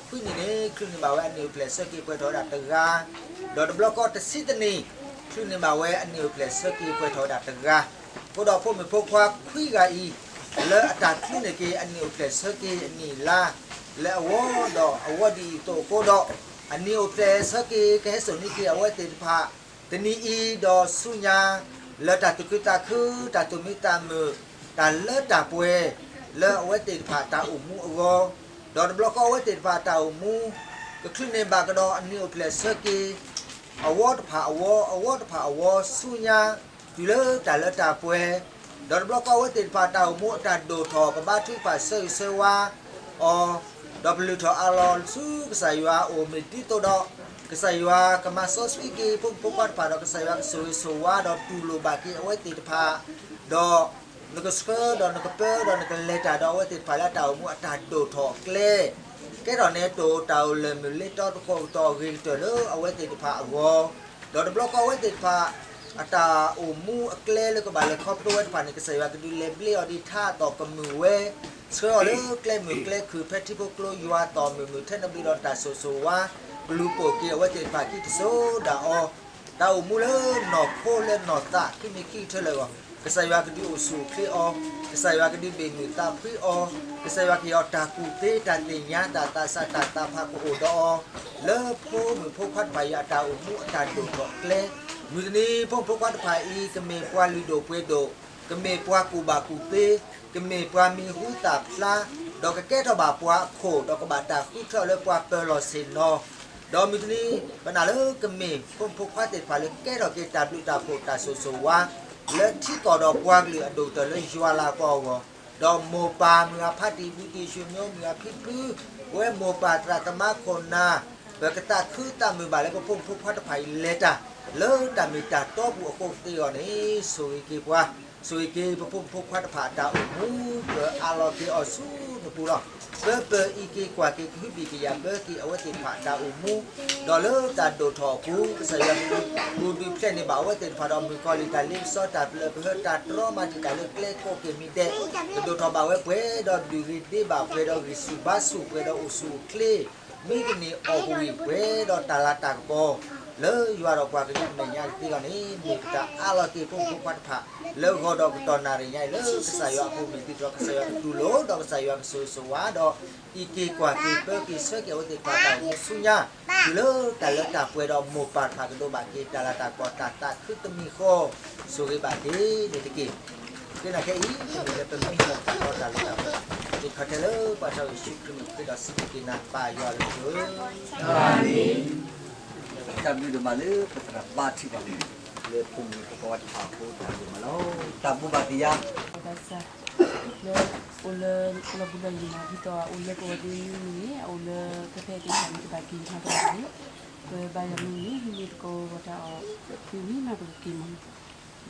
ခွံနံၣ်န့ၣ် ချုးန့ၢ်ဘၣ်ဝဲအနံၣ်အိၣ်ဖျဲၣ်ဆၢက့ၤပှဲၤထီၣ်ဝဲဒၣ်တဂၤ, ဒီးတဘျီဃီတဆံတနံၣ် ချုးန့ၢ်ဘၣ်ဝဲအနံၣ်အိၣ်ဖျဲၣ်ဆၢက့ၤပှဲၤထီၣ်ဝဲဒၣ်တဂၤ, အဃိဒီးဖိမုၣ်ဖိခွါခွံဂၤအံၤ လၢအတၢ်ချုးန့ၢ်က့ၤအနံၣ်အိၣ်ဖျဲၣ်ဆၢက့ၤအနံၣ်လါ လၢအဝီဒီးအဝီဒ်အံၤအသိးအဃိဒီး အနံၣ်အိၣ်ဖျဲၣ်ဆၢက့ၤကဟဲစိာ်န့ၢ်က့ၤအဝဲသ့ၣ်တဖၣ် တနံၤအံၤဒီးဆူညါ လၢတၢ်သူၣ်ခုသးခု တၢ်သူၣ်မံသးမုာ် တၢ်လၢတၢ်ပှဲၤ လၢအဝဲသ့ၣ်တဖၣ်တၢ်အိၣ်မူအဂီၢ်, ဒီးတဘျီဃီအဝဲသ့ၣ်တဖၣ်တၢ်အိၣ်မူ ကချုးန့ၢ်ဘၣ်ကဒီးအနံၣ်အိၣ်ဖျဲၣ်ဆၢက့ၤ အဝီတဖၣ်အဝီ အဝီတဖၣ်အဝီဆူညါ တုၤလၢတၢ်လၢတၢ်ပှဲၤ, ဒီးတဘျီဃီအဝဲသ့ၣ်တဖၣ်တၢ်အိၣ်မူအတၢ်ဒိၣ်ထီၣ် ပဘါထုကဖၣ်ဆၢဂ့ၤဆၢဝါအီၤ, ဒီးပလုၢ်ထီၣ်အးလီၤဆူကစၢ်ယွၤအအိၣ် မ့ၢ်ဒ်သိးဒီး ကစၢ်ယွၤကမၤစီဆှံက့ၤဖိမုၣ်ဖိခွါတဖၣ်ဒီး ကစၢ်ယွၤကဆိၣ်ဂ့ၤဆိၣ်ဝါဒီးတူၢ်လိာ်ဘၣ်က့ၤအဝဲသ့ၣ်တဖၣ်, ဒီးနကဆှၢဒီးနကပၢဒီးနကလဲၤတၢ်ဒီးအဝဲသ့ၣ်တဖၣ်လၢအတၢ်အိၣ်မူအတၢ်ဒိၣ်ထီၣ်အကျဲ ကဲထီၣ်နဲတိာ်တၢ်အိၣ်လၢမုၢ်လ့တီတဃိးကတီၢ်အဂ့ၤကတၢၢ်လၢအဝဲသ့ၣ်တဖၣ်အဂီၢ်, ဒီးတဘျီဃီအဝဲသ့ၣ်တဖၣ် အတၢ်အိၣ်မူအကျဲလၢကဘၣ်လဲၤခီဖျိဝဲတဖၣ်န့ၣ် ကစၢ်ယွၤကဒုးလဲၤဘျ့အီၤဒ်ထါအသိးကမုာ်ဝဲ, ဆှၢအီၤလၢကျဲမုၢ်ကျဲခုၣ် ဖဲထံဖိကျိယွၤအသိးမုာ်မုာ်ထဲနဘျ့ဒီးတၢ်ဆိၣ်ဆိၣ်ဝါ, ကလူၤပိာ်က့ၤအဝဲသ့ၣ်တဖၣ်ခံတစိၤဒၣ်အီၤ, တၢ်အိၣ်မူလၢနီၢ်ခိလၢနီၢ်သးခံမံၤခံကထၢလၢအဂီၢ်, ကစၢ်ယွၤကဒုးအိၣ်ဆူၣ်အိၣ်ချ့အီၤ, ကစၢ်ယွၤကဒုးဘ့ၣ်မုၢ်သးဖှံအီၤ, ကစၢ်ယွၤကဟ့ၣ်အီၤတၢ်ကူၣ်သ့တၢ်သ့ၣ်ညါတၢ်သးစၢ်တၢ်သးဖးကအိၣ်ဒီးအီၤ, လၢဖိမုၣ်ဖိခွါတဖၣ်အံၤအတၢ်အိၣ်မူအတၢ်ဒိၣ်ထီၣ်ကျဲ, မုၢ်တနံၤဖိမုၣ်ဖိခွါတဖၣ်အံၤ ကမ့ၢ်ပှၤလုၢ်ဒိၣ်ပှ့ၤဒိၣ်, ကမ့ၢ်ပှၤကူၣ်ဘၣ်ကူၣ်သ့, ကမ့ၢ်ပှၤမံၤဟူသၣ်ဖျါ, ဒီးကကဲထီၣ်ဘၣ်ပှၤအခိၣ် ဒီးကဘၣ်တၢ်ဃုထၢလၢပှၤပၢၤလီၢ်ဆ့ၣ်နီၤ, ဒီးမုၢ်တနံၤ ပနာ်လၢကမ့ၢ်ဖိမုၣ်ဖိခွါသ့ၣ်တဖၣ်လၢကဲထီၣ်က့ၤတၢ်ဘျုးတၢ်ဖှိၣ်တၢ်ဆိၣ်ဆိၣ်ဝါ လၢထံကီၢ်ဒီးပှၤကလုာ်အဒိၣ်ကတၢၢ်လၢယွၤလၤကပီၤအဂီၢ်, ဒီးမိၢ်ပၢ်မုၢ်အဖါတံၢ် ဘူးတံၢ် ဆွေမျိုး မုၢ်အဖံဖု, ပဝဲမိၢ်ပၢ်သရၣ်သမါခိၣ်နၢ်, ပကသးခုသးမုာ်ဘၣ်လၢပဖိမုၣ်ဖိခွါတဖၣ်အံၤလဲၤတၢ် လၢတၢ်မ့ၢ်တၢ်တီပူၤအဃိသ့အဂီၢ်န့ၣ် ဆိၣ်ဂ့ၤက့ၤပှၤ, ဆိၣ်ဂ့ၤက့ၤပဖိမုၣ်ဖိခွါတဖၣ်အတၢ်အိၣ်မူ ပအးလီၤက့ၤအီၤဆူနပူၤလီၤ. ပပၢၤအံးက့ၤကွၢ်က့ၤ ကဟုဘံၣ်ကယာ်ဘၢက့ၤအဝဲသ့ၣ်တဖၣ်အတၢ်အိၣ်မူ, ဒီးလၢတၢ်ဒိၣ်ထီၣ်အပူၤ ကစၢ်ယွၤကဒုးပူၤဒုးဖျဲးန့ၢ်ဘၣ်အဝဲသ့ၣ်တဖၣ်ဒီး မုၣ်ကီၤလံၢ်တၢ်လ့ပစီတၢ်ပျၢၤပဟၢတၢ်တြီမၤတံာ်တာ်လၢကျဲကိးက့ၤမံၤဒဲး, ကဒိၣ်ထီၣ်ဘၣ်ဝဲပှဲၤဒီးဒုၣ်ဂ့ၤဒ့ဘၣ် ပှဲၤဒီးဂံၢ်ဆူၣ်ဘါဆူၣ် ပှဲၤဒီးအိၣ်ဆူၣ်အိၣ်ချ့, မံကန့ၢ်အီၣ်ကဝံၣ်ပှဲၤဒီးတၢ်လၤတၢ်ကပီၤ လၢယွၤဒီးပှၤကညီမဲာ်ညါကသ့အဂီၢ်န့ၣ် မ့ၢ်ပတၢ်အးလီၤက့ၤဖိမုၣ်ဖိခွါတဖၣ် လၢဂီၤဒီးကတီၢ်နၣ်ရံၣ်ညါအံၤ လၢကစၢ်ယွၤအပူၤမ့ၢ်သုတြီ ကစၢ်ယွၤကတူၢ်လိာ် ဒီးကစၢ်ယွၤကဆိၣ်ဂ့ၤဆိၣ်ဝါဒီး အံးက့ၤကွၢ်က့ၤ ပၢက့ၤဆှၢက့ၤအဝဲသ့ၣ်တဖၣ်တၢ်အိၣ်မူဆူညါ တုၤလၢတၢ်လၢတၢ်ပှဲၤဒီးမိၢ်ပၢ်တဖၣ်ကဒိးဘၣ်က့ၤတၢ်လၤတၢ်ကပီၤတၢ်သးခုတမံၤဃီ ဆိၣ်ဂ့ၤဘၣ်က့ၤန့ၣ်တက့ၢ်. သနာ်က့အံၤ တမ့ၢ်လၢပမ့ၢ်ဟဲသးဒီးတၢ်လၢတၢ်ပှဲၤဘၣ်, ယခီၣ်ထံးလၢပၢ်စီဆှံယ့ၣ်ၡူးခရံာ်အမံၤ ဃ့ဒီးစံးဘျုးက့ၤနၤပၢ်ယွၤလၢပဂီၢ်, တၢ်ဘျုးဒိၣ်မးလၢပသရၣ်ဘါထုကဖၣ် လၢဖိမုၣ်ဖိခွါတဖၣ်အဃိ တၢ်ဘျုးဒိၣ်မးလီၤ. တၢ်ဘိးဘၣ်သ့ၣ်ယၤ ဘၣ်ဆၣ် လၢ အိၣ်လၢ လီၢ်ဘူးလီၢ်ယံၤမး ဒ်သိးအအိၣ်လၢပဂီၢ်ဒ်မ့ၢ်န့ၣ် အအိၣ်လၢဖဲဖဲအံၤသ့ၣ်တဖၣ်န့ၣ် ကဘၣ်က့ၤမၤတၢ်န့ၣ် ပဘါယွၤမ့ၢ်န့ၣ် ဟံးန့ၢ်သကိးဂီၤတၢ်အီၣ် မ့ၢ်မးပကက့ၤမး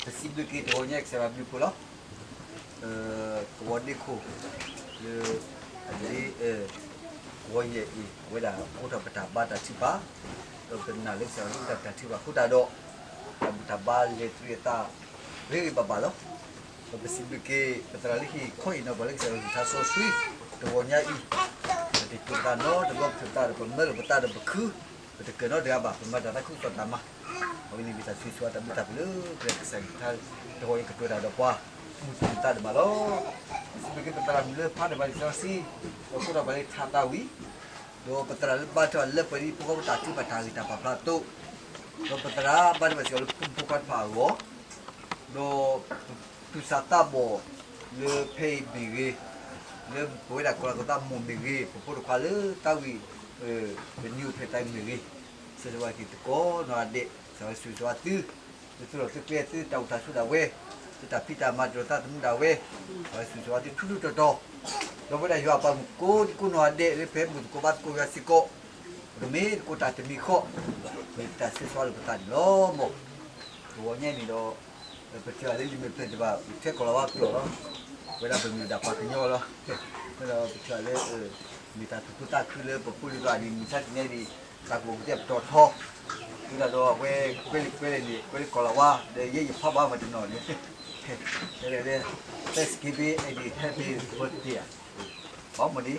ပစံးဘျုးက့ၤတဂီၤညါအံၤ ကစၢ်ယွၤဘျုးဖှိၣ်လီၤ. ကဝီၤဒ့ခိၣ် လၢ အလ့ ကဝီၤယဲၢ်အံၤ အဝဲဒၣ်အိးထီၣ်ပတၢ်ဘါတၢ်ထုကဖၣ်, ဒီးပနာ်လၢကစၢ်ယွၤအိၣ်ဒီးပတၢ်ထုကဖၣ်အဃိသတးဒီး တၢ်ဘူၣ်တၢ်ဘါလဲၤတရံးအသး ဂ့ၤဂ့ၤဘၣ်ဘၣ်လီၤ. ဒီးပစံးဘျုးက့ၤ ပသရၣ်လၢဟံၣ်ခီအံၤ နီၢ်ပှၤလၢကစၢ်ယွၤကလုၢ်ကထါစီဆှံ တဂီၤညါအံၤ ပတတုၤပသးနီတဘျီ ပထုးပသးဒီးပမၢလီၤပသးဒီးပခု ပတကၢၢ်နီတဂၤဘၣ် ပမၤတၢ်သးခုကစီၣ်တၢ်မၤ အဝဲန့ၣ်မ့ၢ်တၢ်ဆိၣ်ဂ့ၤဆိၣ်ဝါတၢ်ဘျုးတၢ်ဖှိၣ်လၢ ကစၢ်ယွၤကလုၢ်ကထါ တဂီၤအံၤကပၢၤတၢ်ဒီးပှၤ မုၢ်သူၣ်မုၢ်သးဒိၣ်မးလီၤ. ပစံးဘျုးက့ၤပသရၣ်မုၣ်လၢဖးဒိၣ်မးလံာ်စီဆှံ ဒီးခိၣ်တီပှၤလၢထးသးဝံၤ ဒီးပသရၣ်လၢဘါထုကဖၣ်လၢပှဲၤဒ်ဖိဃီဖိတၢ်ထုကဖၣ်တၢ်ဂ့ၢ်တၢ်ပာ်ဖျါအသိး ဒီးပသရၣ်ဘါထုကဖၣ်စ့ၢ်ကီးလၢဖိမုၣ်ဖိခွါတဖၣ်အဂီၢ် ဒီးသူၣ်စၢ်သးဘီၣ်လၢဖဲအံၤမ့ၢ်ဂ့ၤ, လၢပဝဲဒၣ်ကီၢ်လၤကီၢ်သးမီၢ်မ့ၢ်ဂ့ၤ, ပဖိတခွါလၢသးဝံၣ် ပနံၤအိၣ်ဖျဲၣ်သးမ့ၢ်ဂ့ၤ, ကစၢ်ယွၤက့ၤသကိးနီၢ်ဂၤဒဲး, ကစၢ်ယွၤဆိၣ်ဂ့ၤဆိၣ်ဝါသု, သုသူၣ်ထီၣ်သုကျဲသုတၢ်အိၣ်တၢ်ဆိးဒၣ်ဝဲ, သုတၢ်ဖံးတၢ်မၤတၢ်သးသမူဒၣ်ဝဲ, ကစၢ်ယွၤဆိၣ်ဂ့ၤဆိၣ်ဝါသုထူထူတီၤတီၤ, ဒီးပဝဲဒၣ်ယွၤအပှၤမုၣ်ကိးဒံကိးနီၢ်ဂၤဒဲး လၢပဟဲဘူၣ်သကိးဘါသကိးယွၤစ့ၢ်ကီး ပကမ့ၢ်သကိးတၢ်တမံၤဃီ, မ့ၢ်တၢ်ဆိၣ်ဂ့ၤဆိၣ်ဝါလၢပသးန့ၣ်လီၤမၢ်. တဂီၤညါအံၤန့ၣ်ဒီး ပထံၣ်ဘၣ်လၢလံာ်မဲာ်ဖျၢၣ်တဖၣ် ထဲကီၢ်လၤဝါကျိာ်လီၤ. ဝဲဒၣ်ပမ့ၢ်ဝဲဒၣ်ပှၤကညီလီၤ. ဒီးပထံၣ်ဘၣ်လၢ မ့ၢ်တၢ်သူၣ်ခုသးခုလၢပဖိလံၤသးန့ၣ် မုၢ်ဆါတနံၤအံၤ တၢ်ကဘီၣ်ကတဲာ်ပတီၢ်ထီ, ဝဲဒၣ်ဒီးအဝဲကွဲးလံာ်ကွဲးလဲၢ်န့ၣ် ကွဲးလၢကီၢ်လၤဝါ ဒီးယဲယဖးဘၣ်မးတနီၤန့ၣ် တဲလၢ Thanksgiving and Happy Birthday ဘၣ်မနုၤ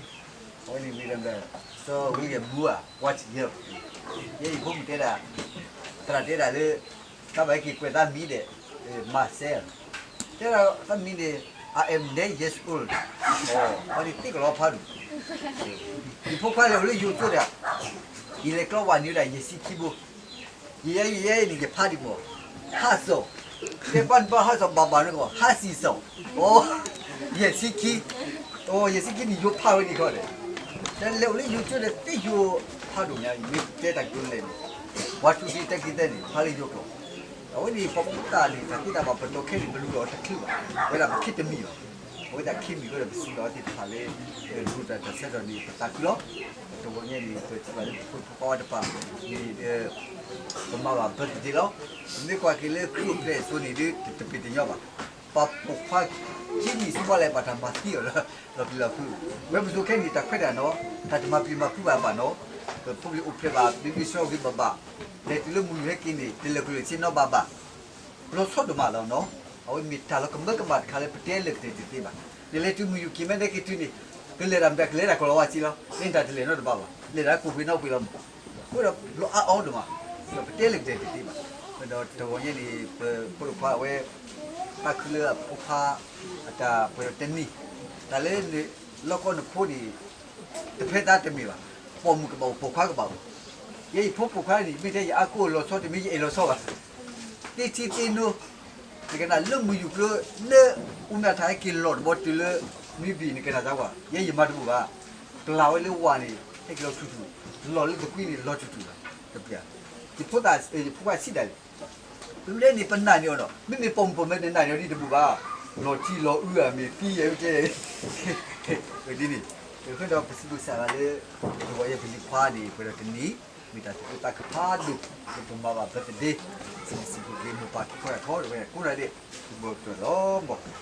အဝဲန့ၣ်မ့ၢ်ဒီး စီၤဝံလံၣ်ယၣ်မူၤ White Year ယဲယဖိမုၣ်တဲဒၣ် သရၣ်တဲဒၣ်လၢ တၢ်ဘၣ်ဟဲက့ၤကွဲးသးမံၤဒဲး Marcel တဲဒၣ်သးမံၤန့ၣ် I am nine years old အဝဲန့ၣ်သ့ကလီၤဖးဒိၣ် ယဖိခွါလဲၤအိၣ်လၢယိၤကၠိဒီး ယလဲၤကျီဝဲန့ၣ်ဝဲဒၣ်ယဲၢ်ဆံခံဘိ ယဲယဲန့ၣ် ယဖးဒံးမး ဟးစီၤ, တဲပှၤန့ၣ်ပှၤဟးစီၤဘၣ်ဘၣ်န့ၣ်ကီး ဟးစံၤစီၤ, အိ ယဲၢ်ဆံခံ, အိ ယဲၢ်ဆံခံန့ၣ် ယိၤဖးဝဲဒံးခီဒီး, တၢ်လဲၤအိၣ်လၢယိၤကၠိဒီး သ့ယိၤဖးဒိၣ်ညါ မ့ၢ်တဲတၢ်ကတိၤလဲၣ်န့ၣ်, ပှၤထူဒံတဲက့ၤသဲန့ၣ် ဖးလၢယိၤကျိာ်, အဝဲန့ၣ် ပှၤဖိသၣ်န့ၣ် တၢ်သ့တၢ်ဘၣ်ပတီၢ်ခဲန့ၣ် ပလူလီၤတချုးဘၣ်, ဝဲဒၣ်ပခံတမံၤလီၤ, အဝဲဒၣ်ခံမံၤဝဲဒီးပစံးလီၤအဝဲသ့ၣ်တဖၣ်လၢ လူၤတၢ်တၢ်ဆၢကတီၢ်န့ၣ် ပသးခုလီၤ, တဂီၤညါန့ၣ် ပထံၣ်ဘၣ်လၢပဖိတခွါတဖၣ်န့ၣ် ပမၤဘၣ် birthday လီၤ, ပမ့ၢ်ကွၢ်က့ၤလၢခရံာ်အိၣ်ဖျဲၣ်အစိၤန့ၣ်ဒုး တပ့ၤတညီဘၣ်, ပှၤပိာ်ခွါ ခံနံၣ်ဆူဘၣ်လဲၣ် ဘၣ်တၢ်မၤသံအီၤလၢ လီၤပျံၤလီၤဖုး, ဝဲပစိၤခဲအံၤန့ၣ် တၢ်ခွဲးတၢ်ယာ်နီၤ, တၢ်တမၤပျံၤမၤဖုးဘၣ်ဘၣ်နီၤ ပဖိပလံၤအိၣ်ဖျဲၣ်ဘၣ်, ပမ့ၢ်ဆှၢဂ့ၤဘၣ်ဘၣ်, လဲၤတုၤလၢမုၢ်ယူၤဟဲက့ၤန့ၣ် တလဲၤကလိာ်ဆ့နီဘၣ်ဘၣ်, လီၤဆီဒိၣ်မးလီၤနီၤ. အဝဲမ့ၢ်တၢ်လီၤကမၢကမၣ်တခါလၢပတဲလဲၤကတဲာ်တသ့ဘၣ်. နလဲၤတုၤမုၢ်ယူၤက့ၤမ့ၢ်ဒဲက့ၤတုၤန့ၣ် ကလဲၤတၢ်မတၤ ကလဲၤတၢ်ကီၢ်လီၤဝါစ့လီၤ, လၢနတၢ်တလဲၤနီတဘၣ်ဘၣ်, လဲၤတၢ်ကိၢ်ပှ့ၤနီၣ်ပှ့ၤလီၤမး. အဃိဒီးလီၤအါအီၤဒိၣ်မး, ဒီးပတဲလဲၤကတဲာ်တသ့ဘၣ်. ဒီးတဂီၤညါန့ၣ် ပဖိဒိၣ်ခွါအဝဲ သးခုလၢအဖိခွါ အတၢ်ပှဲၤဒီးတနံၤ, တၢ်လၢလီၢ်ကီၢ်နဖိန့ၣ် တဖဲသးတမ့ၢ်ဘၣ်, ပိာ်မုၣ်ကဘၣ်အိၣ် ပိာ်ခွါကဘၣ်အိၣ်. ယဲယဖိပိာ်ခွါန့ၣ် မ့ၢ်တဲယအါကိၢ်လီၤဆီတမ့ၢ်ယအဲၣ်လီၤဆီဘၣ်, သ့ထံသ့နိ, နကနၣ်လၢမုၢ်ယူၤကျိ လၢအူမ့ၢ်ထးဟဲက့ၤလီၤတဘီတုၤလၢ မံဘံၣ် နကနၣ်တၢ်ကွၢ်, ယဲယမၤတဘူၣ်ဘၣ်, ပျၢ်ဝဲလၢဝၣ်န့ၣ် ဟဲက့ၤလီၤထူထူ, လီၤလၢသကွံန့ၣ်လီၤထူထူလီၤ. ယဖိသၣ် ယဖိခွါစံးဒၣ်လဲာ် ပမ့ၢ်န့ၣ် ပနာ်န့ၢ်အီၤဒီး မ့မ့ၢ်ပိာ်မုၣ်ပိာ်မၢၤန့ၣ် နာ်န့ၢ်အီၤဒ်တဘူၣ်ဘၣ်, လီၤထံလီၤအုၣ်ဧါ မ့ၢ်သံဧါ မ့ၢ်ကဲ ဒ်န့ၣ်. အဃိဒီးပစံးဘျုးကစၢ်ယွၤလၢ တဂီၤယဲၢ်ပလံၤခွါန့ၣ် ပှဲၤဒီးတနံၤ, မ့ၢ်တၢ်သူၣ်ခုသးခုဖးဒိၣ် လၢပမၤဘၣ် birthday, စံးဘျုးစံးဖှိၣ်က့ၤမိၢ်ပၢ်ခံခီယၢ်ခီ ဒီးဝဲကိးဂၤဒဲး တဘျီကတီၢ်လီၤမး.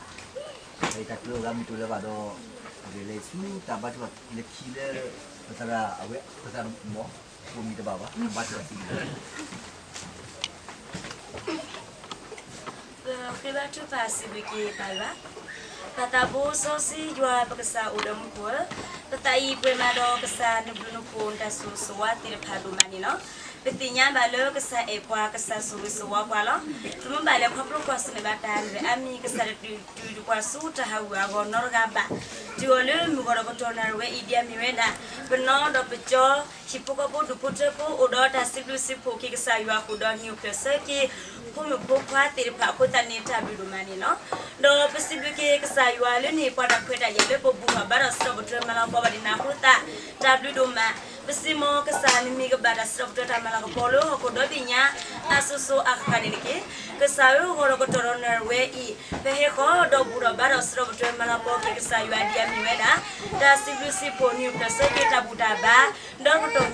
တၢ်ကျိၤအဂၤမ့ၢ်တအိၣ်လၢၤဘၣ်ဒီး လဲၤဆူတၢ်ဘါထုကဖၣ်လၢခံလၢ ပသရၣ်အဝဲ ပသရၣ်မီၤ ကိးမံၤတဘၣ်ဘၣ် ဘါထုကဖၣ်စံးဘျုး ပဃ့ဘါထုကဖၣ်စံးဘျုးက့ၤပၢ်ယွၤ, ပၢ်သးဘိစီဆှံယွၤပကစၢ်အိၣ်ဒီးမူခိၣ်ဧၢ, ပသးအံၤပှဲၤမးဒီးကစၢ်နဘျုးနဖှိၣ် နတၢ်ဆိၣ်ဂ့ၤဆိၣ်ဝါသ့ၣ်တဖၣ်ဒိၣ်မးန့ၣ်လီၤ. ပသ့ၣ်ညါဘၣ်လၢကစၢ်အဲၣ်ပှၤ ကစၢ်ဆိၣ်ဂ့ၤဆိၣ်ဝါပှၤလီၤ. ပမ့ၢ်ဘၣ်လဲၤခီဖျိကွၢ်ဆၢၣ်မဲာ်ဘၣ်တၢ်န့ၣ် အမ့ၢ်ကစၢ်တတုၤ တုၤတပှၤဆူတၢ်ဟးဂူာ်ဟးဂီၤနီတဂၤဘၣ်. တုၤအီၤလၢမုၢ်ဂီၤဒီးကတီၢ်နၣ်ရံၣ်ဝဲအံၤ ဒ်အမ့ၢ်ဝဲဒၣ် ပနီၢ်ဒီးပကၠီ ဟံၣ်ဖိဃီဖိဒူၣ်ဖိထၢဖိ အိၣ်ဒီးတၢ်စံးဘျုးစံးဖှိၣ်က့ၤကစၢ်ယွၤဃုာ်ဒီးနံၣ်အိၣ်ဖျဲၣ်ဆၢက့ၤ ဖိမုၣ်ဖိခွါသ့ၣ်တဖၣ်အဃိသတးန့ၣ် တၢ်ဘျုးဒိၣ်မးန့ၣ်လီၤ. ဒီးပစံးဘျုးက့ၤကစၢ်ယွၤလၢန့ၣ် ပှၤတၢ်ခွဲးတၢ်ယာ်လၢပဘူၣ်ထီၣ်ဘါထီၣ်စံးထီၣ်ပတြၢၤမၤလၤကပီၤဘၣ်ဒ်န့ၣ်အဃိသတး တၢ်ဘျုးဒိၣ်မး. ပစံးမ့ၢ်ကစၢ်နမ့ၢ်ကဘၣ်တၢ်စံးထီၣ်ပတြၢၤတၢ်မၤလၤကပီၤလၢဟီၣ်ခိၣ်ဒီဘ့ၣ်ညါ အစိၤစိၤအဃၣ်ဃၣ်န့ၣ်တက့ၢ်. ကစၢ်ဧၢ ဂီၤဒီးကတီၢ်ဒီးနၣ်ရံၣ်ဝဲအံၤ ပဟဲဃီဒီးဘူၣ်ထီၣ်ဘါထီၣ်စံးထီၣ်ပတြၢၤမၤလၤကပီၤက့ၤကစၢ်ယွၤဒ်အမ့ၢ်ဝဲဒၣ် တၢ်စံးဘျုးစံးဖှိၣ် နံၣ်အိၣ်ဖျဲၣ်ဆၢက့ၤတၢ်ဘူၣ်တၢ်ဘါ ဒီးကတီၢ်ညါကစၢ်နအိၣ်ဒီးပှၤ စးသးလၢခီၣ်ထံးခၢၣ်သးကတၢၢ်လၢၤဘၣ်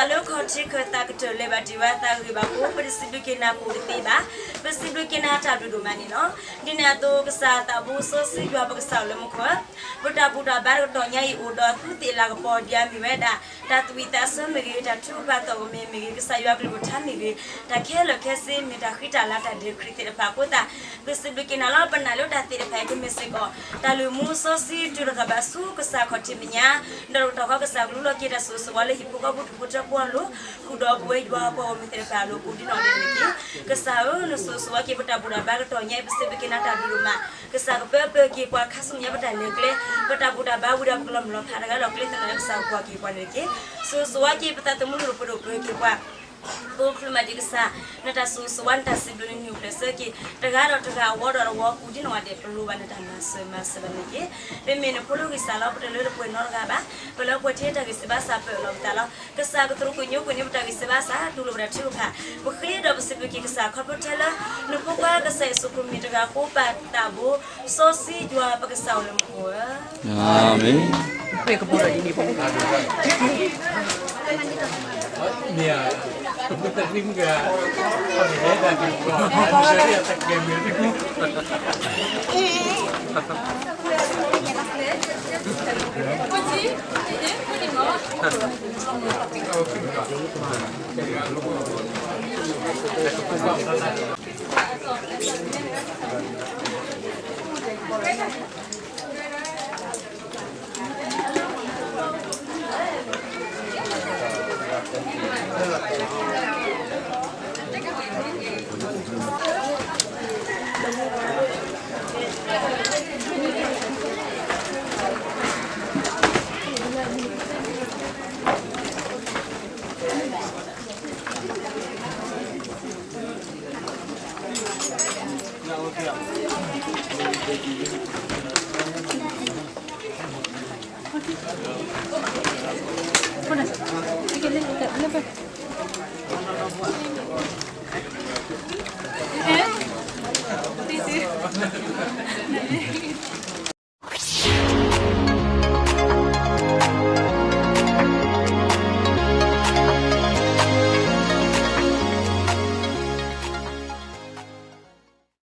တ့ၢ်ဝဲသးဂ့ၤဘၣ်အဃိ ပတစံးဘျုးက့ၤနၤကိၣ်တသ့ဘၣ်. ပစံးဘျုးက့ၤနၤတၢ်ဘျုးဒိၣ်မးန့ၣ်လီၤ. ဒ်န့ၣ်အသိးကစၢ်သးဘိစီဆှံယွၤပကစၢ်အိၣ်လၢမူခိၣ်ဧၢ, ပတၢ်ဘူၣ်တၢ်ဘါတကတီၢ်ညါအံၤအိၣ်ဒီးသူသ့ၣ်လၤကပီၤဒ်အမ့ၢ်ဝဲဒၣ် တၢ်သူၣ်ဝံၣ်သးဆၢမ့ၢ်ဂ့ၤ, တၢ်ထုကဖၣ်သီၣ်ကမ့ၢ်မ့ၢ်ဂ့ၤ, ကစၢ်ယွၤကလုၢ်ကထါမ့ၢ်ဂ့ၤ, တၢ်ခဲလၢာ်ခဲဆ့မ့ၢ်တၢ်ဃံတၢ်လၤတၢ်ဒဲးခရံာ်သ့ၣ်တဖၣ်အဃိသတး ပစံးဘျုးက့ၤနၤလီၤ. ပနာ်လၢတၢ်သ့ၣ်တဖၣ်အံၤကမ့ၢ်စ့ၢ်ကီး တၢ်လုၢ်မူစီဆှံတုၤလီၤတၢ်ဘၣ်ဆူကစၢ်ခီၣ်ထံးမဲာ်ညါ, ဒီးတကတီၢ်ဃီကစၢ်ကလူလီၤက့ၤတၢ်ဆိၣ်ဂ့ၤဆိၣ်ဝါလၢဟံၣ်ဖိဃီဖိဒူၣ်ဖိထၢဖိအလိၤ, ဃုာ်ဒီးပဝဲယွၤပှၤဂီၢ်မုၢ်သ့ၣ်တဖၣ်အလိၤကိးဒ်နီၢ်ဒဲးန့ၣ်တက့ၢ်. ကစၢ်ဧၢ နဆိၣ်ဂ့ၤဆိၣ်ဝါက့ၤပတၢ်ဘူၣ်တၢ်ဘါကတီၢ်ညါအံၤ ပစံးဘျုးက့ၤနၤတၢ်ဘျုးဒိၣ်မး, ကစၢ်ကပၢပၢက့ၤပှၤခါဆူညါပတၢ်လဲၤကျဲ, ပတၢ်ဘူၣ်တၢ်ဘါဝံၤဒီးပကလီၤမုၢ်လီၤဖးတဂၤဒီးကျဲသနၣ်လၢကစၢ်ကွၢ်က့ၤပှၤန့ၣ်တက့ၢ်. ဆိၣ်ဂ့ၤဆိၣ်ဝါက့ၤပသးသမူလိၤလိၤပှဲၤဒိၣ်ပှဲၤက့ၤပှၤ ပအိၣ်ချုးမးဒံးကစၢ်, နတၢ်ဆိၣ်ဂ့ၤဆိၣ်ဝါ နတၢ်စံးဘျုး နနံၣ်အိၣ်ဖျဲၣ်ဆၢက့ၤ တဂၤဒီးတဂၤ အဝီဒီးအဝီကိးဒ်နီၢ်ဂၤဒဲး ပလိၣ်ဘၣ်နတၢ်မၤစၢၤမၤစၢၤဘၣ်န့ၣ်တက့ၢ်. ပမ့ၢ်နဖိလၢဂံၢ်စၢ်လီၤ. ပတလၢတပှဲၤနီတဂၤဘၣ်. ပလၢပှဲၤထဲတၢ်ဂံၢ်စၢ်ဘါစၢ် ပအၢၣ်လီၤပသးလီၤ. ကစၢ်ကသရူးကညိကွံာ်န့ၢ်ပတၢ်ဂံၢ်စၢ်ဘါစၢ် တူၢ်လိာ်ပတၢ်ထုကဖၣ်. ပဃ့ဒီးပစံးဘျုးက့ၤကစၢ်ခီဖျိထဲလၢ နဖိခွါကစၢ်ယ့ၣ်ၡူးခရံာ်မံၤတဂၤအဃိ ပၢ်သးဘိစီဆှံယွၤပကစၢ်အိၣ်လၢမူခိၣ်ဧၢ အၤမ့ၣ်.